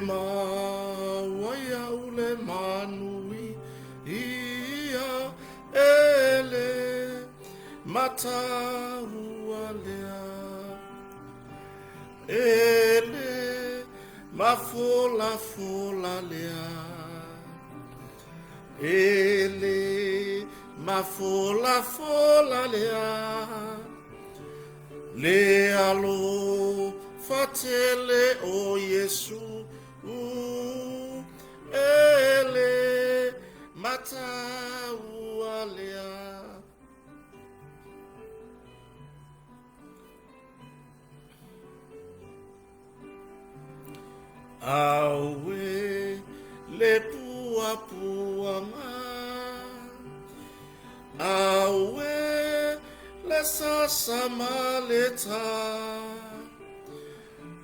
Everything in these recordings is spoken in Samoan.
maua iaʻu le manuia e le mataua lea. E le mafolafola lea. E le mafolafola lea. Le alofa tele o Iesu e le mataua lea. Aue le puapuaga, aue le sasa ma le tā,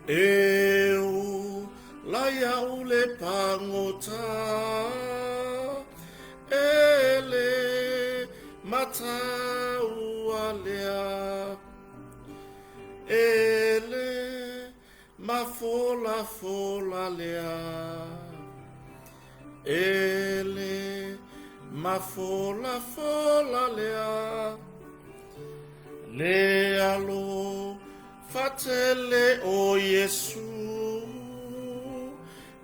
e ola iaʻu le pagota, e le mataua lea. E le mafolafola lea. E le mafolafola lea. Le alofa tele o Iesu.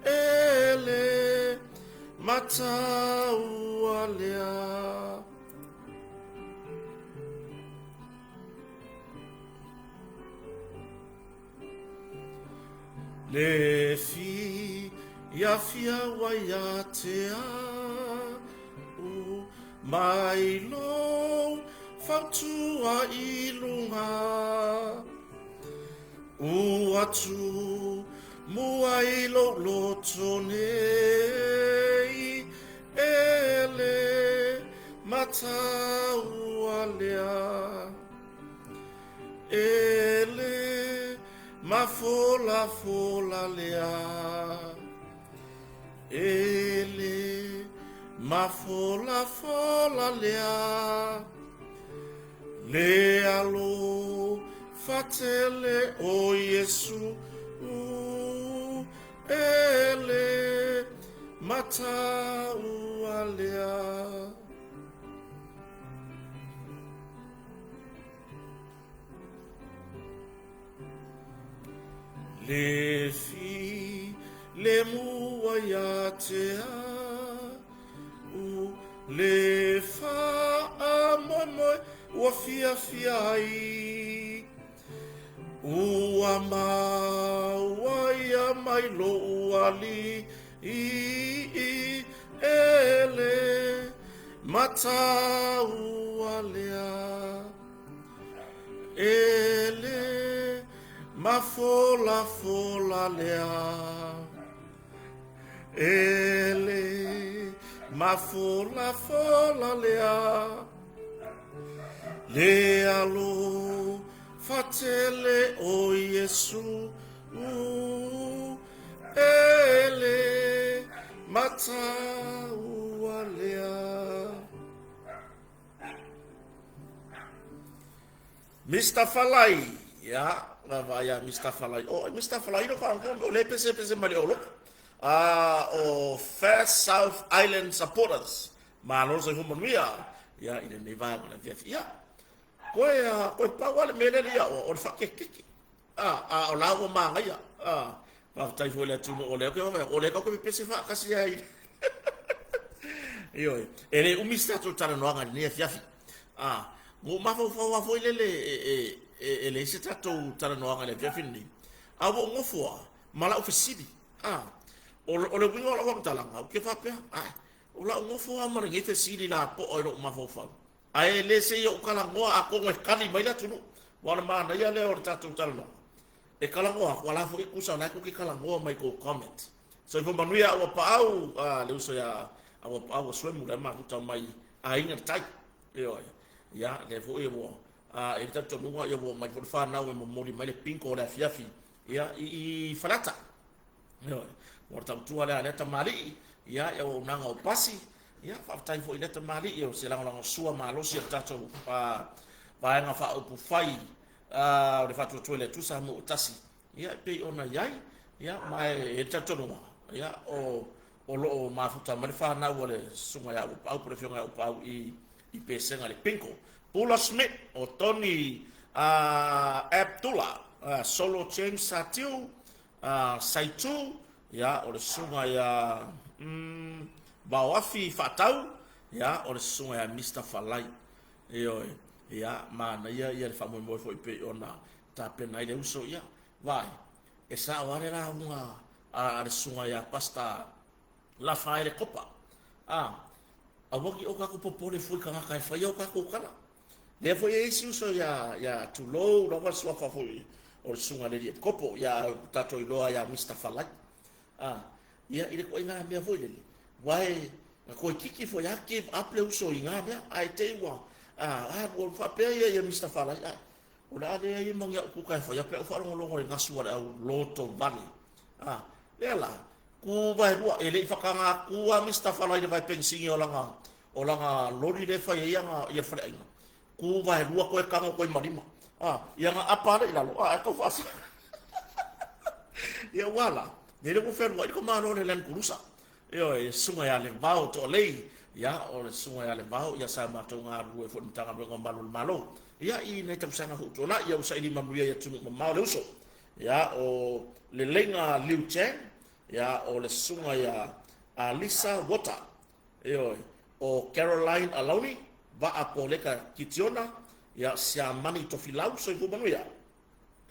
E le mataua lea. Le fiafia ua ia te au mai lou fautua i luga Ua tumu ai lou loto nei e le mataua lea. E le mafolafola lea. E le mafolafola lea. Le alofa tele o Iesu e le mataua lea. Le filemu ua ia te au le faamoemoe ua fiafia ai. Ua maua ia mai lou alii e le mataua lea. E le mafolafola lea. E le mafolafola lea. Le alofa tele o Iesu e le mataua lea. Mister Falai, ia, vaavaai ia Mister Falai. O, Mister Falai no ka o le pese pese mai le oloko. Ah, o First South Island Supporters. Malo le soifua manuia. Ia, i lenei vaega o le afiafi. Ia, koe, koe pau lava le mea lea ia o le faakekeke. A, a o la ua manaia. A, faafetai foi i le atunuu o lea, o lea tatou te pepese faatasi ai. Ioe, e le umi se tatou talanoaga i lenei afiafi. A, ua ou mafaufau lava foi lele e leai se tatou talanoaga i le afiafi lenei. A ua ou nofo lava ma lau fesili. A, o le uiga o lau faamatalaga, ou te faapea, a, o lau nofo lava ma lenei fesili lapoa i lou mafaufau. Ae le se i ou talanoa atonu e tali mai le atunuu. Aua o le manaia lea o le tatou talanoa, e talanoa atu, a o la foi e tusa o la e tou te talanoa mai i tou comment. Soifua manuia Auapaau, le uso ia Auapaau o Suemu la e mafuta mai Aiga i le Tai. Ioe. Ia, lea foi ua e i ai le talitonuga ua omai foi le fanau e momoli mai le bingo o le afiafi ia i Faleata. Ioe. Ua le tautua lea a lea tamalii, ia, i auaunaga o pasi, ia, faafetai foi i lea tamalii o se lagolagosua malosi a le tatou Vaega Faaupufai o le Faatuatua i le Atua Samoa ua Tasi, ia, e pei ona i ai. Ia, ma e i ai le talitonuga, ia, o, o lo o mafuta mai le fanau a le Susuga ia Uapaau po o le Afioga ia Uapaau i, i Pesega i le Bingo. Pula Smith, o Tony Abdullah, Solo James Satiu, Saitu, ia, o le Susuga ia mm, Vaoafi Faatau, ia, o le Susuga ia Mister Falai. Ioe, ia, manaia ia le faamoemoe foi pei ona tapena ai le uso, ia, vaai, E sao lava le lauga a le susuga ia Pastor Lafaele Kopa. A, aua ne i o tatou popole fua i tagata e faia o tatou tala. Lea foi e i ai isi uso ia, ia tulou lava le suafa foi o le susuga i le alii epikopo, ia tatou iloa ia Mister Falai. A, ia i le ituaiga mea foi lele, aua e na toeitiiti foi lava give up le uso i na mea, ae te i ua a, alu alu faapea ia, ia Mister Falai, a, O le a leai ai ma ni au kuka e faia pe a ou faalogologo i le gasu a le au loto vale. A, lea la, ku vaelua, e le i whakanga atu a Mister Falai i le vae penisini o lana, o lana loli lea e fai ai ana, ia le faleaiga. Ku vaelua koe tago koe ma lima. A, ia na apa ale i lalo, a, e tau whaasa. Ia ua la, nei le ua whenua i le kamalo o le Land Cruiser. Ioe, le Susuga ia Levao Toalei, ia, o le Susuga ia Levao, ia sa matou galulue foi i le Matagaluega o Malu o le Malo. Ia, i nai tausaga foi ua tuanai, ia ua saili manuia i atunuu mamao le uso. Ia, o Leleiga Liu Chang, ia, o le Susuga ia Alisa Water, ioe, o Caroline Alauni, Vaa Poleka Kitiona, ia, Siamani Tofilau, soifua manuia.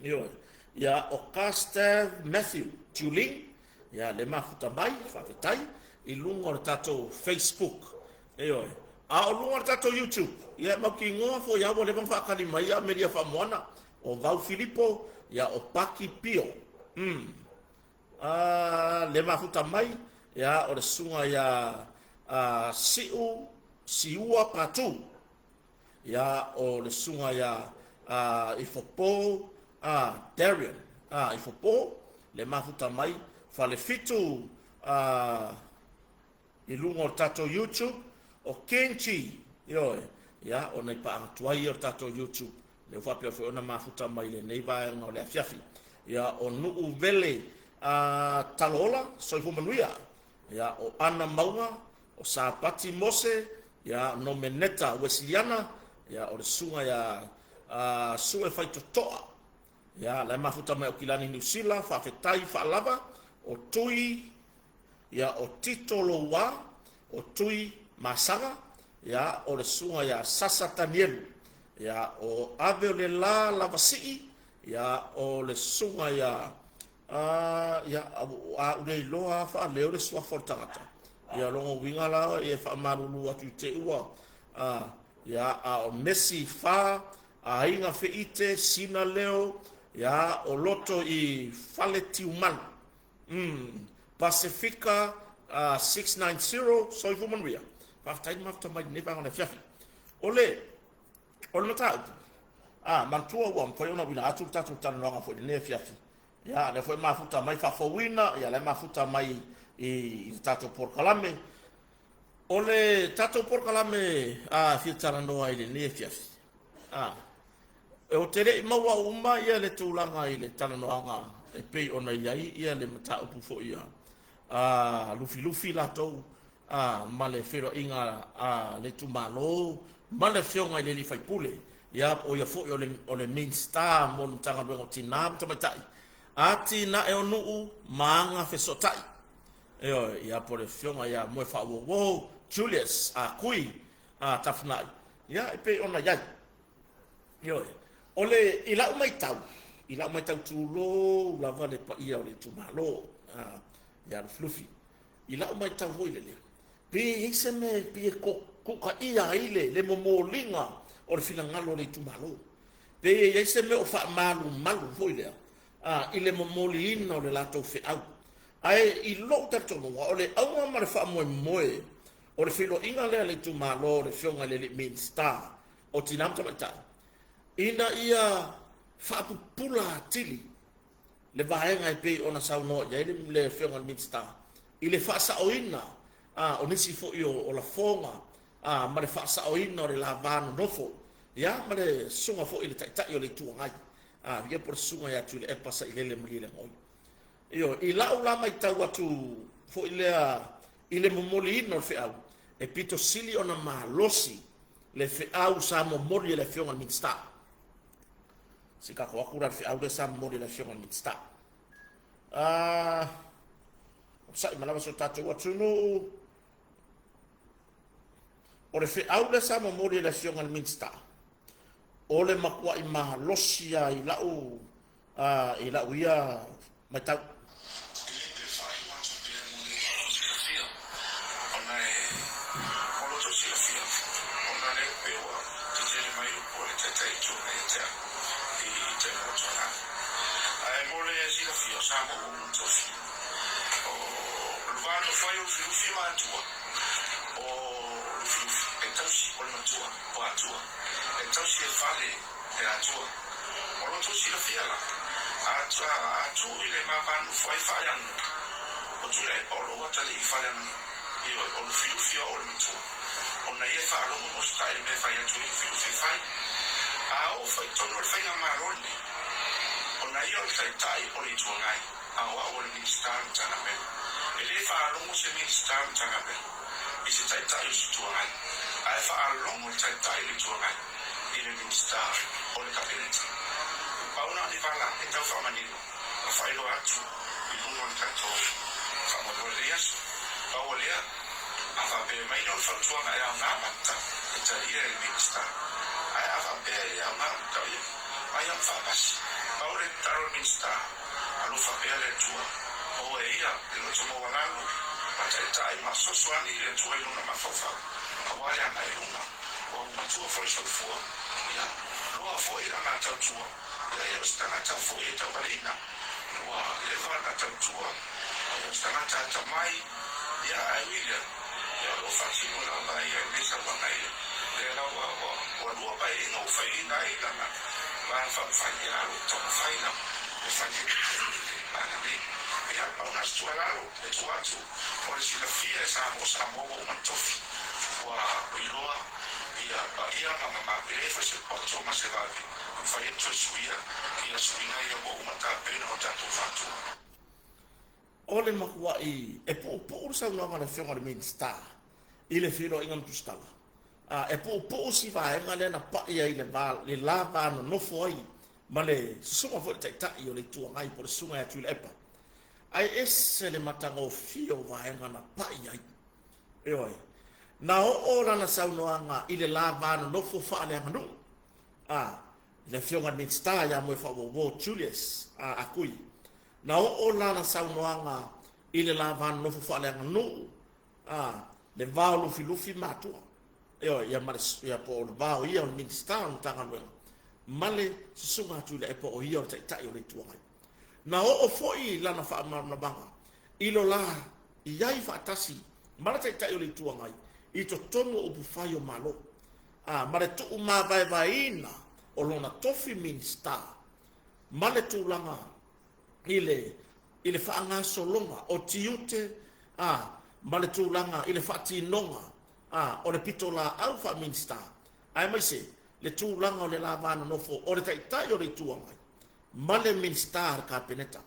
Ioe. Ia, o Gustav Matthew Juling, ia, le mafuta mai, faafetai, i luga o le tatou Facebook. Ioe. A o luga o le tatou YouTube, ia, e mautinoa foi lava ua leva ona faatali mai ia Amelia Faamoana, o Vau Filipo, ia, o Paki Pio. A, le mafuta mai, ia, o le susuga ia Siu Siua Patu. Ia, o le susuga ia Ifopo, a, Darian, a, Ifopo, le mafuta mai, Falefitu, a, i luga o le tatou YouTube, o Kenji, ioe, ia, o nai paaga tuai ia o le tatou YouTube, lea ua faapea foi ona mafuta mai i lenei vaega o le afiafi. Ia, o Nuuvele, a, Taloola, soifua manuia. Ia, o Ana Mauga, o Sapati Mose, ia, Nomeneta Wesiliana, ia, o le susuga ia Sue Faitotoa, ia, la e mafuta mai Aukilani Niu Sila, faafetai faalava, o Tui, ia, o Tito Loua, o Tui Masaga, ia, o le susuga ia Sasa Tanielu, ia, o Ave o le La Lavasii, ia, o le susuga ia A, ia, a ua le iloa lava faaleo le suafa o le tagata. Ia, o lona uiga la, e faamalulu atu i te i ua, a, ia, a o Messi Fa, Aiga Feite, Sina Leo, ia, o Loto i Fale Tiumalu. Pasefika 690, soifua manuia. Faafetai le mafuta mai i lenei vaega o le afiafi. O le, o le mataupu, a, manatua ua mafai ona uila atu le tatou talanoaga foi i lenei afiafi. Ia, lea foi mafuta mai faafouina, ia lea mafuta mai i le tatou polokalame. O le tatou polokalame a fia talanoa i lenei afiafi, a, ou te le i maua uma ia le tulaga i le talanoaga e pei ona i ai ia le mataupu foi a Lufilufi latou a, ma le feiloaiga a le itumalo ma le afioga i le alii faipule, ia, o ia foi o le Minisita mo le Matagaluega o Tina ma Tamaitai, Atinae o Nuu ma Aga Fesootai. Ioe, ia, po o le afioga ia Moefaauouo Julius Akui Tafunai, ia, e pei ona i ai. Ioe, o le, i lau matau, i lau matau tulou lava le paia o le itumalo, ia Lufilufi. I lau matau foi lele, pe i ai se mea e pei e tuutaia ai le momoliga o le finagalo o le itumalo. Pe i ai se mea o faamalumalu foi lea i le momoliina o le latou feau. Ae i lou talitonuga, o le auga ma le faamoemoe o le feiloaiga lea a le itumalo o le Afioga i le alii Minisita o Tina ma Tamaitai, ina ia faapupula atili le vaega e pei ona saunoa i ai le Afioga i le Minisita i le faasaoina o nisi foi o lafoga ma le faasaoina o le lava nonofo, ia, ma le susuga foi i le Taitai o le Itu Agai, ia, po o le Susuga ia Tuilaepa Sailele Malielegaoi. Ioe, i la'u la matau atu foi lea i le momoliina o le feau, e pito sili ona malosi le feau sa momoli e le Afioga i le Minisita. Se i tatou o atu la i le feau lea sa momoli e le Afioga i le Minisita. Onosai mai lava si o tatou atunuu. O le feau lea sa momoli e le Afioga i le Minisita, o le matuai malosi lava i la'u i la'u ia matau. E le pe faaiu atu pea mo le silafia, ona e mo lo outou silafia, ona lea pei ua tetele mai upu a le Taitai Itu Agai ia te au i taimi ua tuanai. Ae mo le silafia, o Samoa ua uma ona tofia. O le va nofo ai o Lufilufi ma Atua, o Lufilufi e tausi, o le matua o Atua, e tausi e fale e Atua. O lo outou silafia la, a a tu i le ma va nofo ai faaleaganuu, o Tuilaepa o lo o atalii i faleaganuu, ioe, o Lufilufi o au o le matua, ona ia e faalogo ma usitai i le mea e fai atu ai Lufilufi e fai. A oo foi i totonu o le faigamalo lenei, ona ia o le taitai o le Itu Agai, a o au o le Minisita o le Matagaluega. E le faalogo se Minisita o le Matagaluega i se taitai o se Itu Agai, ae faalogo le taitai o le Itu Agai i le Minisita o le Kapeneta. Pau na o ni vala e tau faamanino ma faailoa atu i luga o le tatou faamoemoe i lenei aso. Pau o lea, a faapea mai lea o le fautuaga e aoga mata e talia e le Minisita, ae a faapea e le aoga mata, ia, ai a ma faapasi. Pau le tatalo a le Minisita, alofa pea le Atua, maua e ia le loto maualalo ma taitai ma fesoasoani le Atua i lona mafaufau aua le agai i luma. Ua matua foi soifua, ia, loa foi lana tautua, ia, e o se tagata foi e tauvaleina, ua leva ona tautua, ia, o se tagata atamai, ia, ae ui lea, ia, o lo o faatino lava ia i lenei sauaga ia, lea la ua, ua, ua lua paeaiga ua faiaina ai lana vaega faaupufai, ia, a o lo o taumafai lava e fai ai le vaega nei. Ia, pau na o se tuualalo e tuu atu, o le silafia e Samoa, o Samoa ua uma ona tofi, ua iloa ia paia ma mamalu, e leai foi se poto ma se vave e mafai ai ona toe suia ia suiga ia ua uma tapena o tatou faatua. O le matuai e puupuu le saunoaga a le Afioga i le Minisita i le feiloaiga ma Tusitala, a e puupuu si vaega lea na pai ai i le va le la va nonofo ai ma le susuga foi i le Taitai o le Itu Agai po o le Susuga ia Tuilaepa. Ae ese le matagofie o vaega na pai ai. Ioe. Na oo lana saunoaga i le la va nonofo faaleaganuu a le Afioga i le Minisita ia Moefaauouo Julius Akui. Na oo lana saunoaga i le la va nonofo faaleaganuu a le va o Lufilufi ma Atua. Ioe, ia ma le, ia po o le va o ia o le Minisita o le Matagaluega ma le Susuga a Tuilaepa o ia o le Taitai o le Itu Agai. Na oo foi lana faamalamalamaga i lo la i ai faatasi ma le Taitai o le Itu Agai i totonu o upufai o Malo, a ma le tuumavaevaeina o lona tofi Minisita ma le tulaga i le i le faagasologa o tiute a ma le tulaga i le faatinoga a o le pitolaau faa-Minisita aemaise le tulaga o le la va nonofo o le Taitai o le Itu Agai ma le Minisita a le Kapeneta.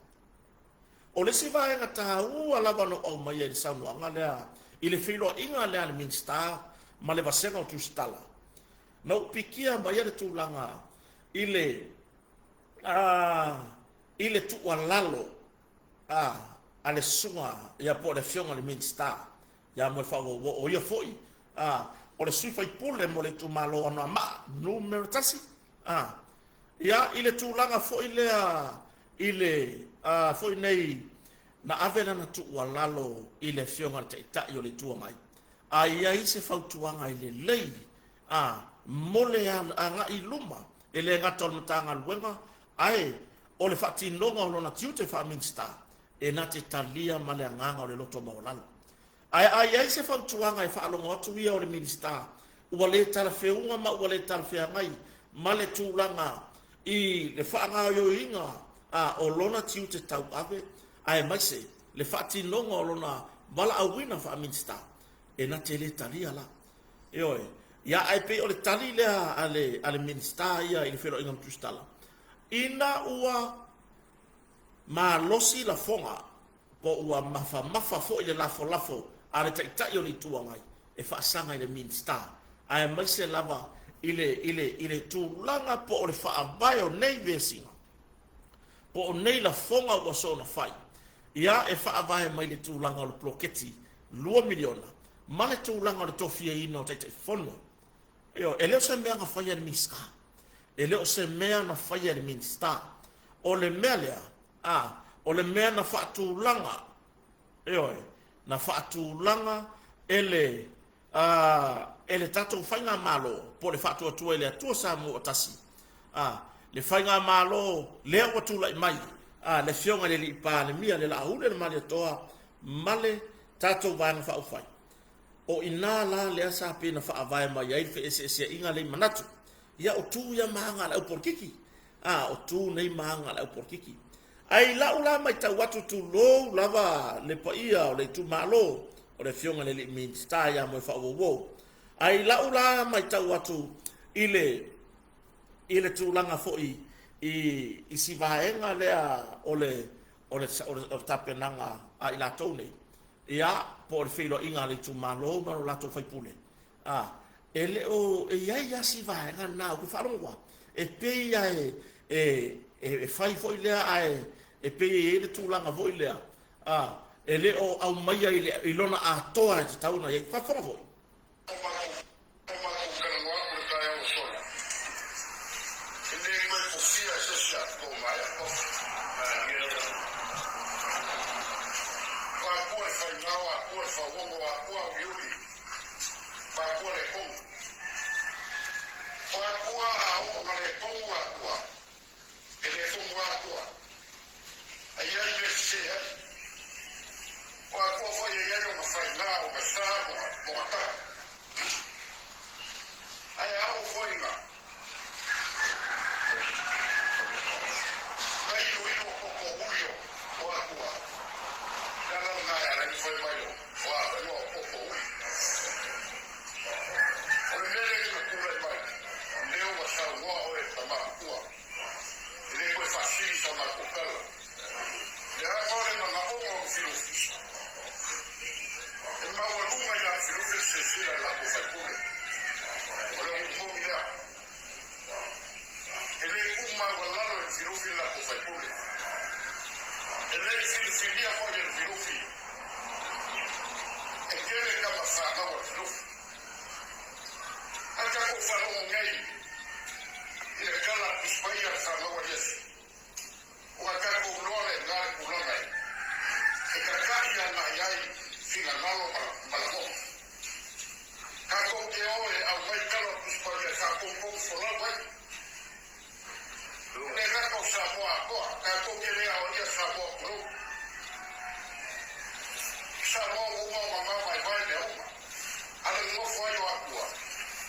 O le isi vaega taua lava na ou aumaia i le saunoaga lea i le feiloaiga lea a le Minisita ma le Vasega o Tusitala, na ou pikia maia le tulaga i le i le tuualalo a a le susuga ia po o le Afioga i le Minisita ia Moefaauouo, o ia foi a o le sui faipule mo le itumalo o Anoamaa numera 1 a Ia, i le tulaga foi lea i le foi nei na ave lana tuualalo i le Afioga i le Taitai o le Itu Agai, a i ai se fautuaga e lelei a mo le agai i luma, e le gata o le Matagaluega, ae o le faatinoga o lona tiute faa-Minisita, e na te talia ma le agaga o le loto maualalo. Ae a i ai se fautuaga e faalogo atu ia o le Minisita ua le talafeuga ma ua le talafeagai ma le tulaga i le faagaoioiga a o lona tiute tauave aemaise le faatinoga o lona valaauina faa-Minisita, e na te le talia la. Ioe. Ia, ae pei o le tali lea a le, a le Minisita ia i le feiloaiga ma Tusitala, ina ua. malosi lafoga po ua mafamafa foi le lafolafo a le Taitai o le Itu Agai e faasaga i le Minisita, aemaise lava i le, i le, i le tulaga po o le faavae o nei vesiga, po o nei lafoga ua soona fai, ia e faavae mai le tulaga o le poloketi $2 miliona ma le tulaga o le tofiaina o Taitaifono. Ioe, e le o se mea na faia e le Minisita. E le o se mea na faia e le Minisita. O le mea lea, a, o le mea na faatulaga, ioe, na faatulaga e le, a, e le tatou Faigamalo, po o le Faatuatua i le Atua Samoa ua Tasi, a, le Faigamalo lea ua tulai mai, a, le Afioga i le Alii Palemia, le Laauli o le Malietoa, ma le tatou Vaega Faaupufai. O i ina la lea sa pei ona faavae mai ai le feeseeseaiga lea i manatu. Ia o tu ia ma aga a le aupolokiki. A, o tu nei ma aga a le aupolokiki. Ae i lau la matau atu tulou lava le paia o le itumalo o le Afioga i le Alii Minisita ia Moefaauouo. Ae i lau la matau atu i le i le tulaga foi i i si vaega lea o le o le o le tapenaga a i latou nei, Ia, po o le feiloaiga a le itumalo ma lo latou faipule, a, e le o, e i ai lava si vaega lena ou te faalogo lava, e pei lava e, e, e fai foi lea ae e pei e i ai le tulaga foi lea, a, e le o aumaia i, le, i lona atoa e tatau ona i ai. Faafofoga foi. O matou talanoa atu i le taeao ua sola, e le toe kofia e se isi atu tou maea. O Atua le faiga, o Atua le fauono, o Atua uliuli, o Atua le tonu. O Atua a oo ina le tonu Atua, e le tonu lava Atua. A i ai mea sese ai. O Atua foi e i ai ona faiga, ona sa ma ona tala. Ae a oo foi ina iloilo popo uli o Atua, le ala lena e ala ai ona fai mai o Atua o popo uli. O le mea lea e tulai mai, lea ua saunoa oe tama matua. E le toe faasili sa matou tala. Leaga o le manaoga o Lufilufi, e maualuga ia Lufilufi le silasila i latou faipule. O le upu moni lea. E le tumaualalo e Lufilufi le latou faipule. E le i filifilia foi e Lufilufi. E tele tama fanau a Lufilufi. Ae tatou faalogo nei i le tala a Tusi Paia le fanau a Iesu, ua tatou iloa le iga le tulaga e tata'i agai ai finagalo ma lagona. Tatou te o e aumai tala o Tusi Paia e faatogitogi folau ai. E le gata o Samoa atoa, tatou te le aoaia Samoa pulou. Samoa ua uma ona mavaevae mea uma. A le nonofo ai o Atua,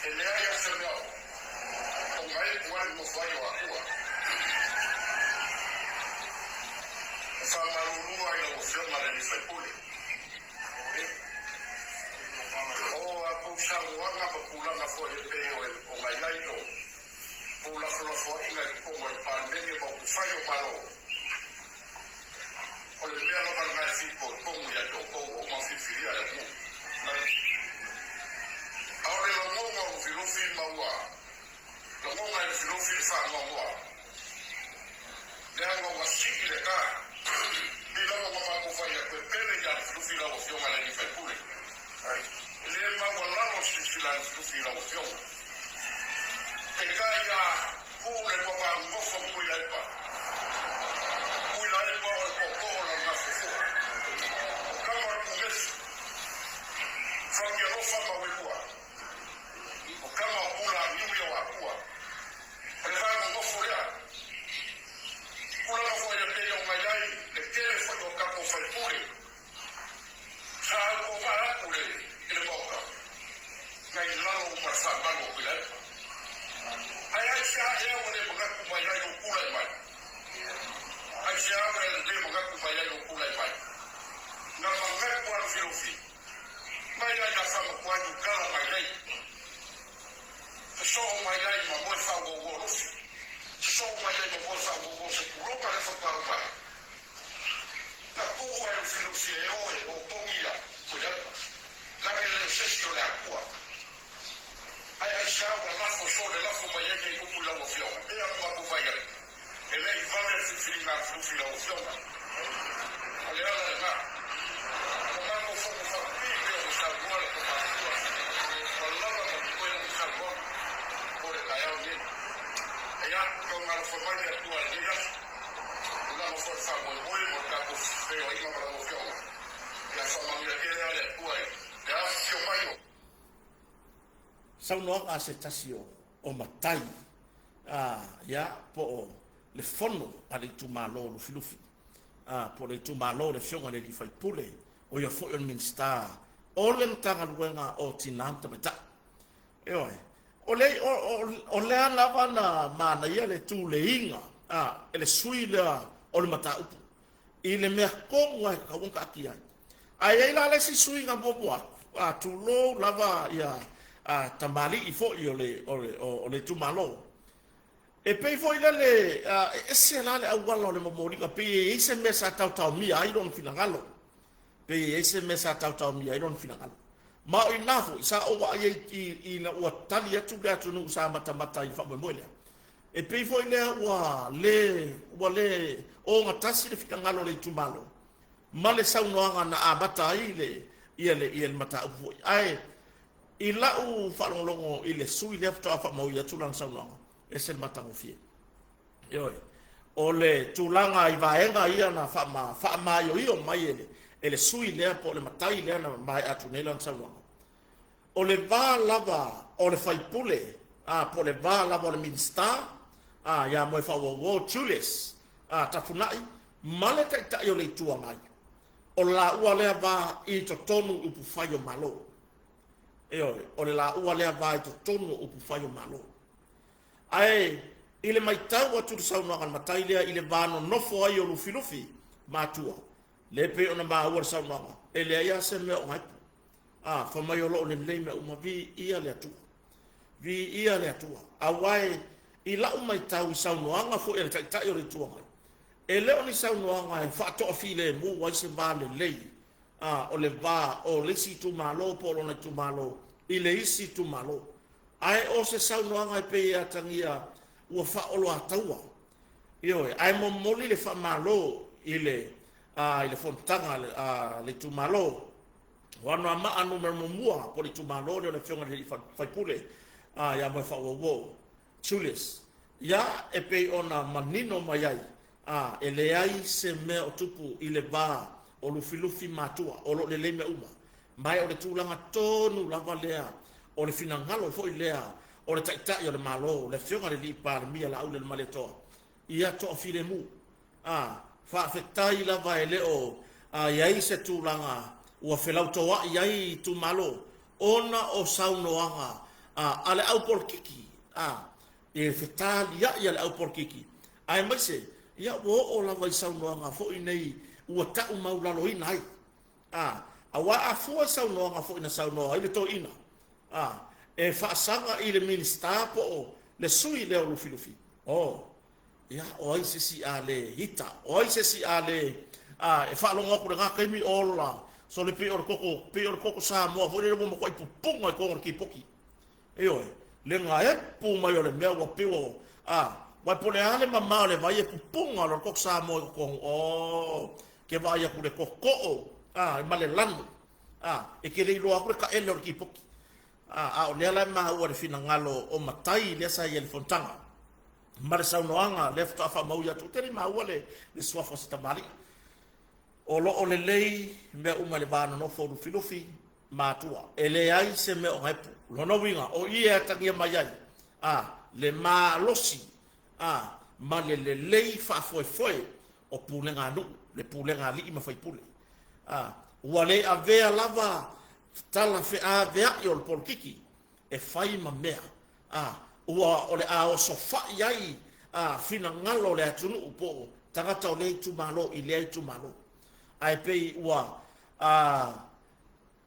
e leai lava se mea o gaepu ai le nonofo ai o Atua. E faamalulu ai lau Afioga le alii faipule. O a tou saunoaga ma tulaga foi e pei ona i ai o tou lafolafoaiga i totonu o le Palemene ma upufai o Malo, O le mea lava lena e fitoitonu ia te outou ua uma ona filifilia e le atunuu. A o le lagona o Lufilufi ma ua lagona e Lufilufi le faanoanoa, leaga ua sii le ta. Pei lava ona matou fai atu e pele ia Lufilufi lau Afioga i le alii faipule. E le maualalo le silasila a Lufilufi i lau Afioga. Peitai a ku le lua va nofo ma Tuilaepa. Tuilaepa o le tootoo o lana gafuafua. O tama o le Tumesi. Fatialofa ma Uelua. O tama o Pula Niuia o Atua. O le va nonofo lea. Tulaga foi e pei ona i ai le tele foi o tatou faipule. Sa autovaa atu le i le Maota nai lalo uma le faamalu o Tuilaepa. Ae aisea ea ua le manatu mai ai lou tulai mai? Aisea ua le manatu mai ai lou tulai mai? Na manatu a Lufilufi mai ai ia Faamatuai tala mai nei. Sosoo mai ai ma Moefaauouo Lufi. Sosoo mai ai ma Moefaauouo se pulota le faatoa mai. Na tuu e Lufilufi e o e opogi ia Tuilaepa. Lage le o sesi o le Atua. Ae aisea ua lafo so le lafo mai ai nei upu i lau Afioga? E pei ona matou fai atu, e le i vave le filifiliga a Lufilufi i lau Afioga. O le ala lena. Ua matou fono faapipii e pei ona saunoa le Tama Atua, ua lava ma totoe lana saunoaga mo le taeao lenei. Ia, tauga alofa mai le Atua i lenei aso. Tulaga foi o le faamoemoe mo le tatou feoaiga ma lau Afioga. Ia faamanuia tele lava le Atua i le afifio mai o. Saunoaga a se tasi o matai, ia, po o le fono a le itumalo o Lufilufi, po o le itumalo o le Afioga i le alii faipule, o ia foi o le Minisita o le Matagaluega o Tina ma Tamaitai. Ioe, o lea lava na manaia le tuleiga e le sui lea o le mataupu i le mea tonu lava e tatau ona taatia ai. Ae i ai la le isi suiga muamua atu, tulou lava ia tamalii foi o le itumalo. E pei foi lele e ese la le auala o le momoliga, pei e i ai se mea sa taotaomia ai lona finagalo. Pei e i ai se mea sa taotaomia ai lona finagalo. Ma o i ina foi sa ou vaai ai ina ua tali atu le atunuu sa matamata i le faamoemoe lea. E pei foi lea ua le ogatasi le finagalo o le itumalo ma le saunoaga na amata ai le mataupu foi. Ae i lau faalogologo i le sui lea faatoa faamaui atu lana saunoaga, ese le matagofie. Ioe, o le tulaga i vaega ia na faamaioio mai e le sui lea po o le matai lea na maea atu nei lana saunoaga. O le va lava o le faipule, po o le va lava o le Minisita, ia Moefaauouo Julius Tafunai, ma le Taitai o le Itu Agai. O le laua lea va i totonu upufai o Malo. Ioe, o le laua lea va i totonu o upufai o Malo. Ae i le matau atu i le saunoaga a le matai lea i le va nonofo ai o Lufilufi Matua, le pei ona maua le saunoaga, e leai lava se mea o gaepu. Fai mai o lo o lelei mea uma, viia le Atua. Viia le Atua. Aua i lau matau i saunoaga foi a le Taitai o le Itu Agai, e le o ni saunoaga e faatoafilemu ai se va lelei, o le va o le isi itumalo po o lona itumalo i le isi itumalo. Ae o se saunoaga e pei e atagia ua faaoloataua. Ioe, ae momoli le faamalo i le fonotaga a le itumalo o Anoamaa Nu.1, po o le itumalo lea o le Afioga i le Faipule ia Moefaauouo Julius. Ia, e pei ona manino mai ai, e leai se mea o tupu i le va o Lufilufi Matua, o lo o lelei mea uma. Ma o le tulaga tonu lava lea, o le finagalo foi lea o le Taitai o le Malo, le Afioga i le Palemia Laaulialemalietoa, ia toafilemu. Faafetai lava e le o i ai se tulaga ua felautoai ai itumalo, ona o saunoaga a le aupolitiki, e fetaliai a le aupolitiki, aemaise ia ua oo lava i saunoaga foi nei ua tau maulaloina ai. Aua a fua i saunoaga foi na saunoa ai le toeaina, e faasaga i le Minisita po o le sui lea o Lufilufi, ia, o ai se isi a le ita, o ai se isi a le e faalogo atu i lena taimi ola, so le pei o le koko, pei o le koko Samoa foi lea ua matuai pupuga i totonu o le tipoti. Ioe, le gaepu mai o le mea ua pei ua, uae po o le a le mamao o le vai e pupuga o le koko Samoa i totonu, ke vaai atu le totoo, ma le lanu, e te le iloa atu le taele o le tipoti. A o lea la e maua le finagalo o matai lea sa i ai i le fonotaga ma le saunoaga lea faatoa faamaui atu, te le maua le suafa o se tamalii. O lo o lelei mea uma i le va nonofo o Lufilufi Matua, e leai se mea o gaepu. Lona uiga, o i e atagia mai ai le malosi ma le lelei faafoefoe o pulega a nuu, le pulega a alii ma faipule. Ua le avea lava tala feaveai o le politiki e fai ma mea, ua o le a osofai ai finagalo o le atunuu po o tagata o lea itumalo i lea itumalo. Ae pei ua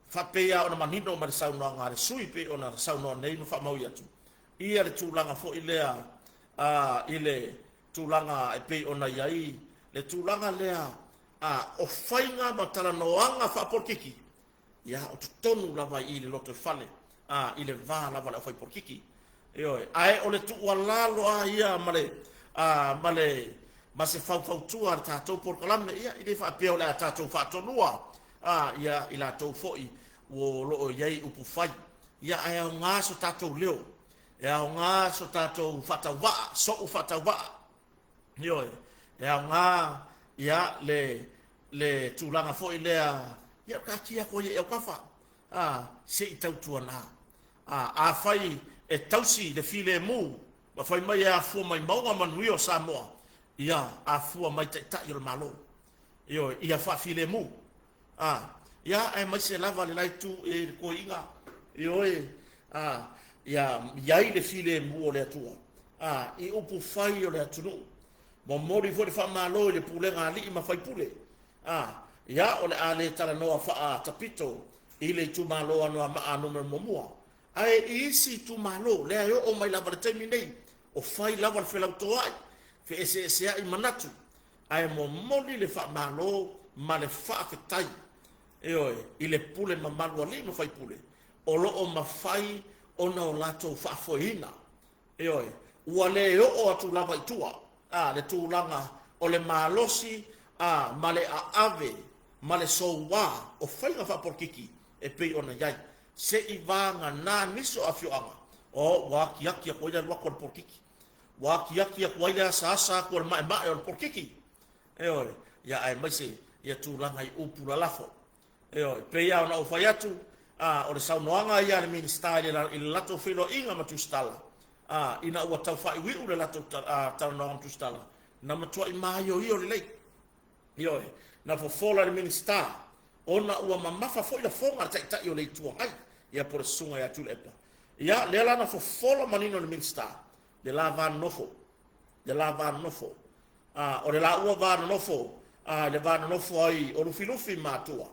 faapei ona manino ma le saunoaga a le sui pei ona saunoa nei ma faamaui atu ia le tulaga foi lea, i le tulaga e pei ona i ai le tulaga lea O faiga ma talanoaga faapolokiki, ia, o totonu lava i i le lotoifale, i le va lava o le aufaipolokiki. Ioe, ae o le tuualalo lava ia ma le, ma le, ma se faufautua a le tatou polokalame, ia, e le faapea o le a tatou faatonua, ia, i latou foi o lo o i ai upu fai. Ia, ae aoga so tatou leo, e aoga so tatou faatauvaa, sou faatauvaa. Ioe, e aoga ia le le tulaga foi lea, ia taatia atu ai i autafa, se i tautuana. Afai e tausi le filemu ma fai mai e afua mai mauga manuia o Samoa, ia afua mai taitai o le Malo. Ioe, ia faafilemu. Ia, aemaise lava le la itu i le toeaina, ioe, ia i ai le filemu o le Atua i upu fai o le atunuu. Momoli foi le faamalo i le pulega a alii ma faipule. Ia, o le a le talanoa faatapito i le itumalo Anoamaa Nu.1, ae i isi itumalo, lea e oo mai lava i le taimi nei, o fai lava le felautoai, feeseeseai manatu, ae momoli le faamalo ma le faafetai, ioe, i le pule mamalu a alii ma faipule, o lo o mafai ona o latou faafoeina. Ioe, ua le oo atu lava i tua le tulaga o le malosi ma le aave ma le soua o faiga faapolokiki e pei ona i ai. Se i vagana nisi o afioaga, o ua akiaki atu ai le alu atu o le polokiki, ua akiaki atu ai le asaasa atu o le maemae o le polokiki. Ioe, ia aemaise ia tulaga i upu lalafo. Ioe, pei lava ona ou fai atu, o le saunoaga ia a le Minisita i le latou feiloaiga ma Tusitala, ina ua tau faaiuiu le latou talanoaga ma Tusitala, na matuai maioio lelei. Ioe, na fofola le Minisita, ona ua mamafa foi lafoga a le Taitai o le Itu Agai, ia po o le Susuga ia Tuilaepa. Ia, lea la na fofola manino le Minisita, le la va nonofo, le la va nonofo. O le la ua va nonofo, le va nonofo ai o Lufilufi ma Atua,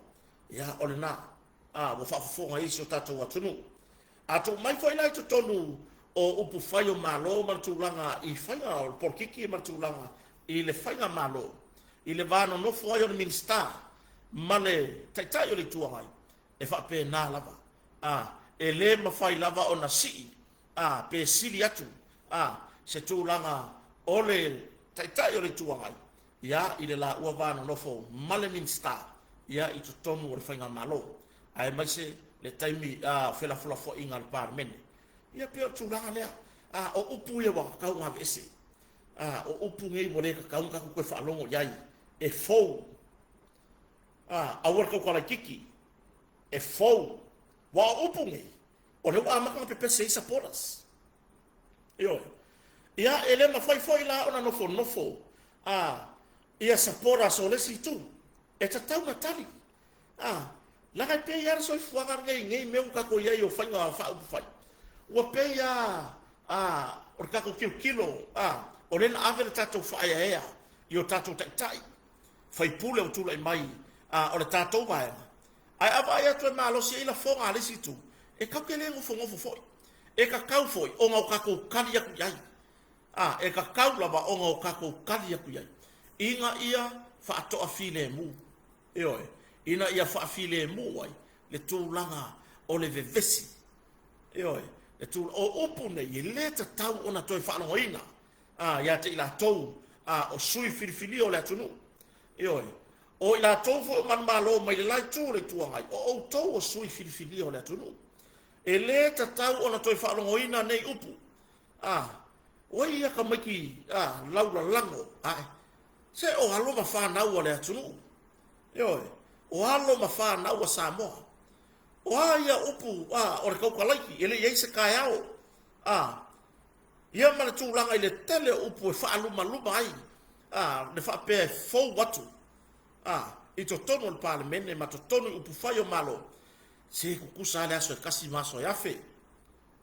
ia, o lena, ua faafofoga i si o tatou atunuu. A tuu mai foi la i totonu o upu fai o Malo ma le tulaga i faiga o le polokiki ma le tulaga i le faiga Malo, i le va nonofo ai o le Minisita ma le Taitai o le Itu Agai, e faapena lava. E le mafai lava ona sii pe sili atu se tulaga o le Taitai o le Itu Agai, ia, i le laua va nonofo ma le Minisita, ia, i totonu o le faigamalo, aemaise le taimi o felafolafoaiga a le Palemene. Ia pei o le tulaga lea. O upu ia ua tatau ona aveese. O upu nei ua le tatau ona tatou toe faalogo i ai. E fou. Aua le tautala itiiti. E fou. Aua o upu nei, o lea ua amata ona pepese ai supporters. Ioe. Ia, e le mafai foi la ona nofonofo ia supporters o le isi itu. E tatau ona tali. Leaga e pei lava le soifuaga lenei i nei mea ua tatou i ai o faiga faaupufai. Ua pei lava o le tatou tilotilo, o lea na ave le tatou faaeaea i o tatou taitai, faipule ua tulai mai o le tatou vaega. Ae a vaai atu e malosi ai lafoga a le isi itu, e tatou te le nofonofo foi. E tatau foi ona o tatou tali atu i ai. E tatau lava ona o tatou tali atu i ai, ina ia faatoafilemu. Ioe, ina ia faafilemu ai le tulaga o le vevesi. Ioe, le tulaga, o upu nei e le tatau ona toe faalogoina ia te i latou o sui filifilia o le atunuu. Ioe, o i latou foi o manumalo mai le la itu o le Itu Agai, o outou o sui filifilia o le atunuu. E le tatau ona toe faalogoina nei upu. Oi ia tamaiti laulalago, se o alo ma fanau a le atunuu. Ioe, o alo ma fanau a Samoa. O a ia upu o le tautalaiti, e le i ai se taeao. Ia ma le tulaga i le tele o upu e faalumaluma ai, le faapea e fou atu i totonu o le Palemene ma totonu i upu fai o Malo, se tutusa lava le aso e tasi ma aso e afe.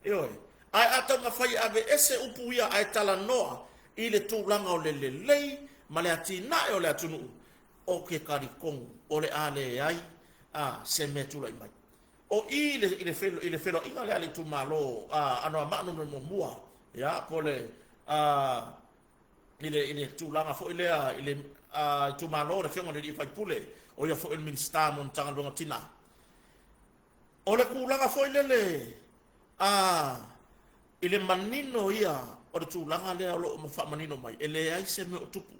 Ioe, ae a taumafai e aveese upu ia ae talanoa i le tulaga o le lelei ma le atinae o le atunuu, o ke talitonu o le a leai se mea tulai mai. O i i le feloaiga lea a le itumalo Anoamaa Nu.1, ia, po o le i le, i le tulaga foi lea i le itumalo o le Afioga i le Alii Faipule, o ia foi o le Minisita mo Matagaluega o Tina. O le tulaga foi lele a i le manino ia o le tulaga lea o lo o faamanino mai, e leai se mea o tupu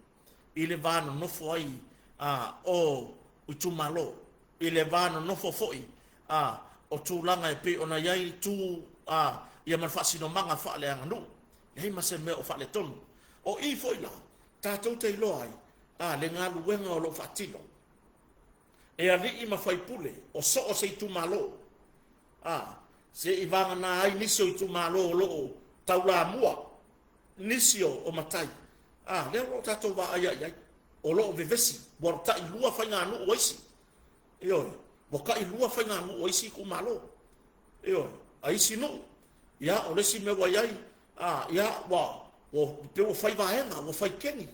i le va nonofo ai o itumalo, i le va nonofo foi o tulaga e pei ona i ai tu ia ma le faasinomaga faaleaganuu. Leai ma se mea o faaletonu. O i foi la, tatou te iloa ai a le galuega o lo o faatino e alii ma faipule o so o se itumalo, a se i vagana ai nisi o itumalo o lo o taulamua nisi o matai, a lea o lo o tatou vaaia i ai, o lo o vevesi, ua tailua faiganuu o isi. Ioe, ua tailua faiganuu o isi itumalo. Ioe, a isi nuu. Ia, o le isi mea ua i ai, a, ia, ua, ua pei ua fai vaega, ua fai keni.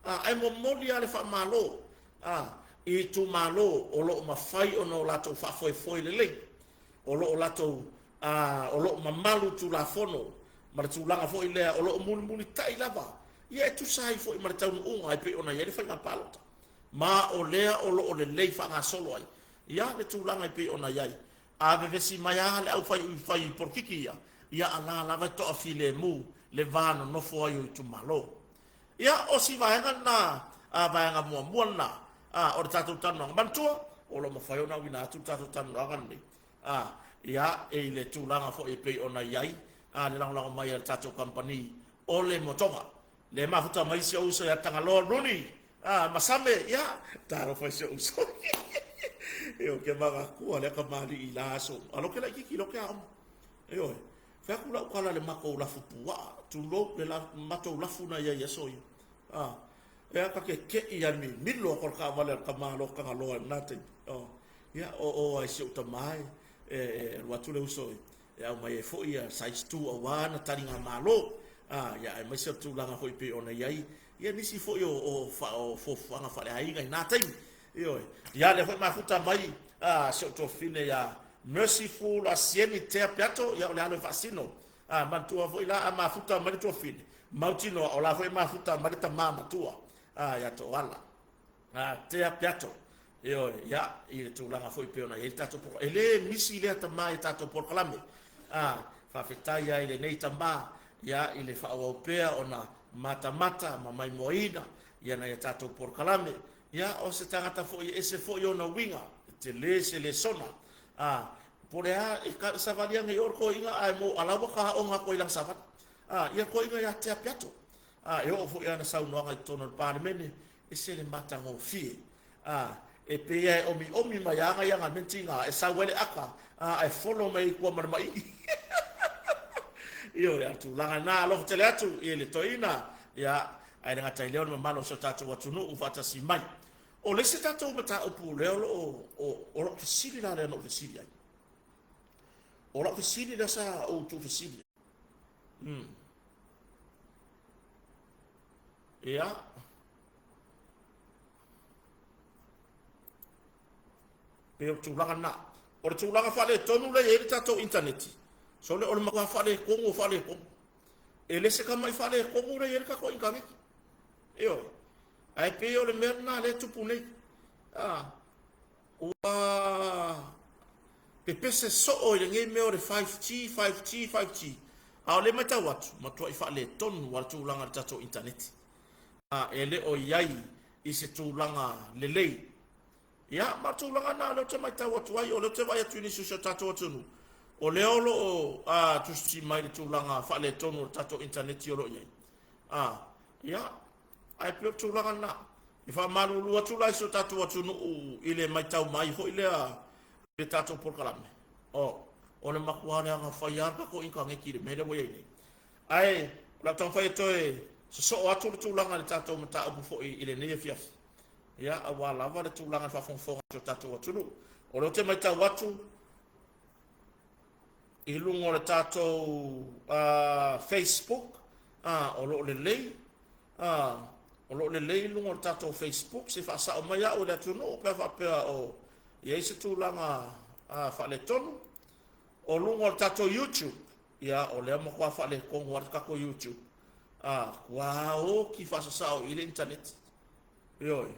A, ae momoli lava le faamalo, a, i itumalo o lo o mafai ona o latou faafoefoe lelei, o lo o latou, a, o lo o mamalu Tulafono ma le tulaga foi lea o lo o mulimulitai lava, ia e tusa ai foi ma le taunuuga e pei ona i ai le faiga palota. Ma o lea o lo o lelei faagasolo ai, ia, le tulaga e pei ona i ai. A vevesi mai lava le aufai fai polokiki ia, ia a la lava e toafilemu le va nonofo ai o itumalo. Ia, o si vaega lena, a vaega muamua lena, a o le tatou talanoaga. Manatua, o lo o mafai ona auina atu le tatou talanoaga lenei, a, ia, i le tulaga foi e pei ona i ai, a, le lagolago mai a le tatou kamupani o le Motoga. Le mafuta mai si ou uso ia Tagaloa Rooney, a, Masame, ia, talofa i si ou uso. Ioe, ke magatua lea kamali'i i la aso. A lo ke laitiiti lo ke aoga. Ioe, fai atu lau tala i le matou lafu puaa, tulou le la, matou lafu na i ai i aso ia. A, ea ta te te'i a mimilo atu o le taavale a le tama loa Tagaloa i lena taimi. O, ia, o o lava i si ou tama e, e, e alu atu le uso e aumai ai foi ia size 2 aua ana taligamalo, a, ia, aemaise o le tulaga foi pei ona i ai ia nisi foi o, o, o fuafuaga faaleaiga i na taimi. Ioe. Ia, lea foi mafuta mai a, si ou tuafafine ia Merciful Asieni Tea Peato, ia o le alo e faasino. A, manatua foi la, a mafuta mai le tuafafine, mautinoa o la foi e mafuta mai le tama matua, a, ia Toala. A, Tea Peato. Ioe, ia, i le tulaga foi pei ona i ai le tatou polokalame. E le misi lea tama i tatou polokalame. A, faafetai ai lenei tama, ia, i le faaauau pea ona matamata ma maimoaina ia nai a tatou polokalame. Ia, o se tagata foi e ese foi ona uiga, e tele se lesona. A, po o le a, e ka, savali ane i o le toeaina ae mo a la ua ta aoga atu ai i lana savali. A, ia toeaina ia Tea Peato. A, e oo foi ana saunoaga i totonu o le Palemene, ese le matagofie. A, e pei lava e omiomi mai lava nai ana mentiga e sau ai le ata, a, ae folo mai ai i tua ma le maii. Ioe, a o le tulaga lena, alofa tele atu i le toeaina, ia, ae le gata i lea o le mamalu o si o tatou atunuu faatasi mai. O le isi tatou mataupu lea o lo o, o lau fesili la lea na ou fesili ai. O lau fesili lea sa ou tuufesili. Ia. Pei o le tulaga lena. O le tulaga faaletonu lea e i ai le tatou initaneti, sole o le matua faaletonu o faaletonu. E le se tamai faaletonu lea e i ai le tatou initaneti. Ioe. Ae pei o le mea lena lea e tupu nei. A, ua pepese soo i lenei mea o le 5G, 5G, 5G. A o lea e matau atu, matuai faaletonu lava le tulaga i le tatou initaneti. A, e le o i ai i se tulaga lelei. Ia, ma o le tulaga lena o lea ou te matau atu ai, o lea ou te vaai atu i nisi o si o tatou atunuu, o lea o lo o tusitusi mai le tulaga faaletonu o le tatou initaneti o lo o i ai. A, ia, ae pei o le tulaga lena. E faamalulu atu la i si o tatou atunuu i le matau mai foi lea i le tatou polokalame, o, o le matua leaga fai lava le tatou initaneti i le mea lea ua i ai nei. Ae o le a taumafai e toe sosoo atu le tulaga i le tatou mataupu foi i lenei afiafi, ia, aua lava le tulaga i le faafogafoga a si o tatou atunuu. O lea ou te matau atu i luga o le tatou Facebook, o lo o lelei, o lo o lelei i luga o le tatou Facebook, se i faasao mai au e le atunuu pe a faapea o i ai se tulaga faaletonu. O luga o le tatou YouTube, ia, o lea matua faaletonu lava le tatou YouTube. A, ua oki faasasao i le initaneti. Ioe.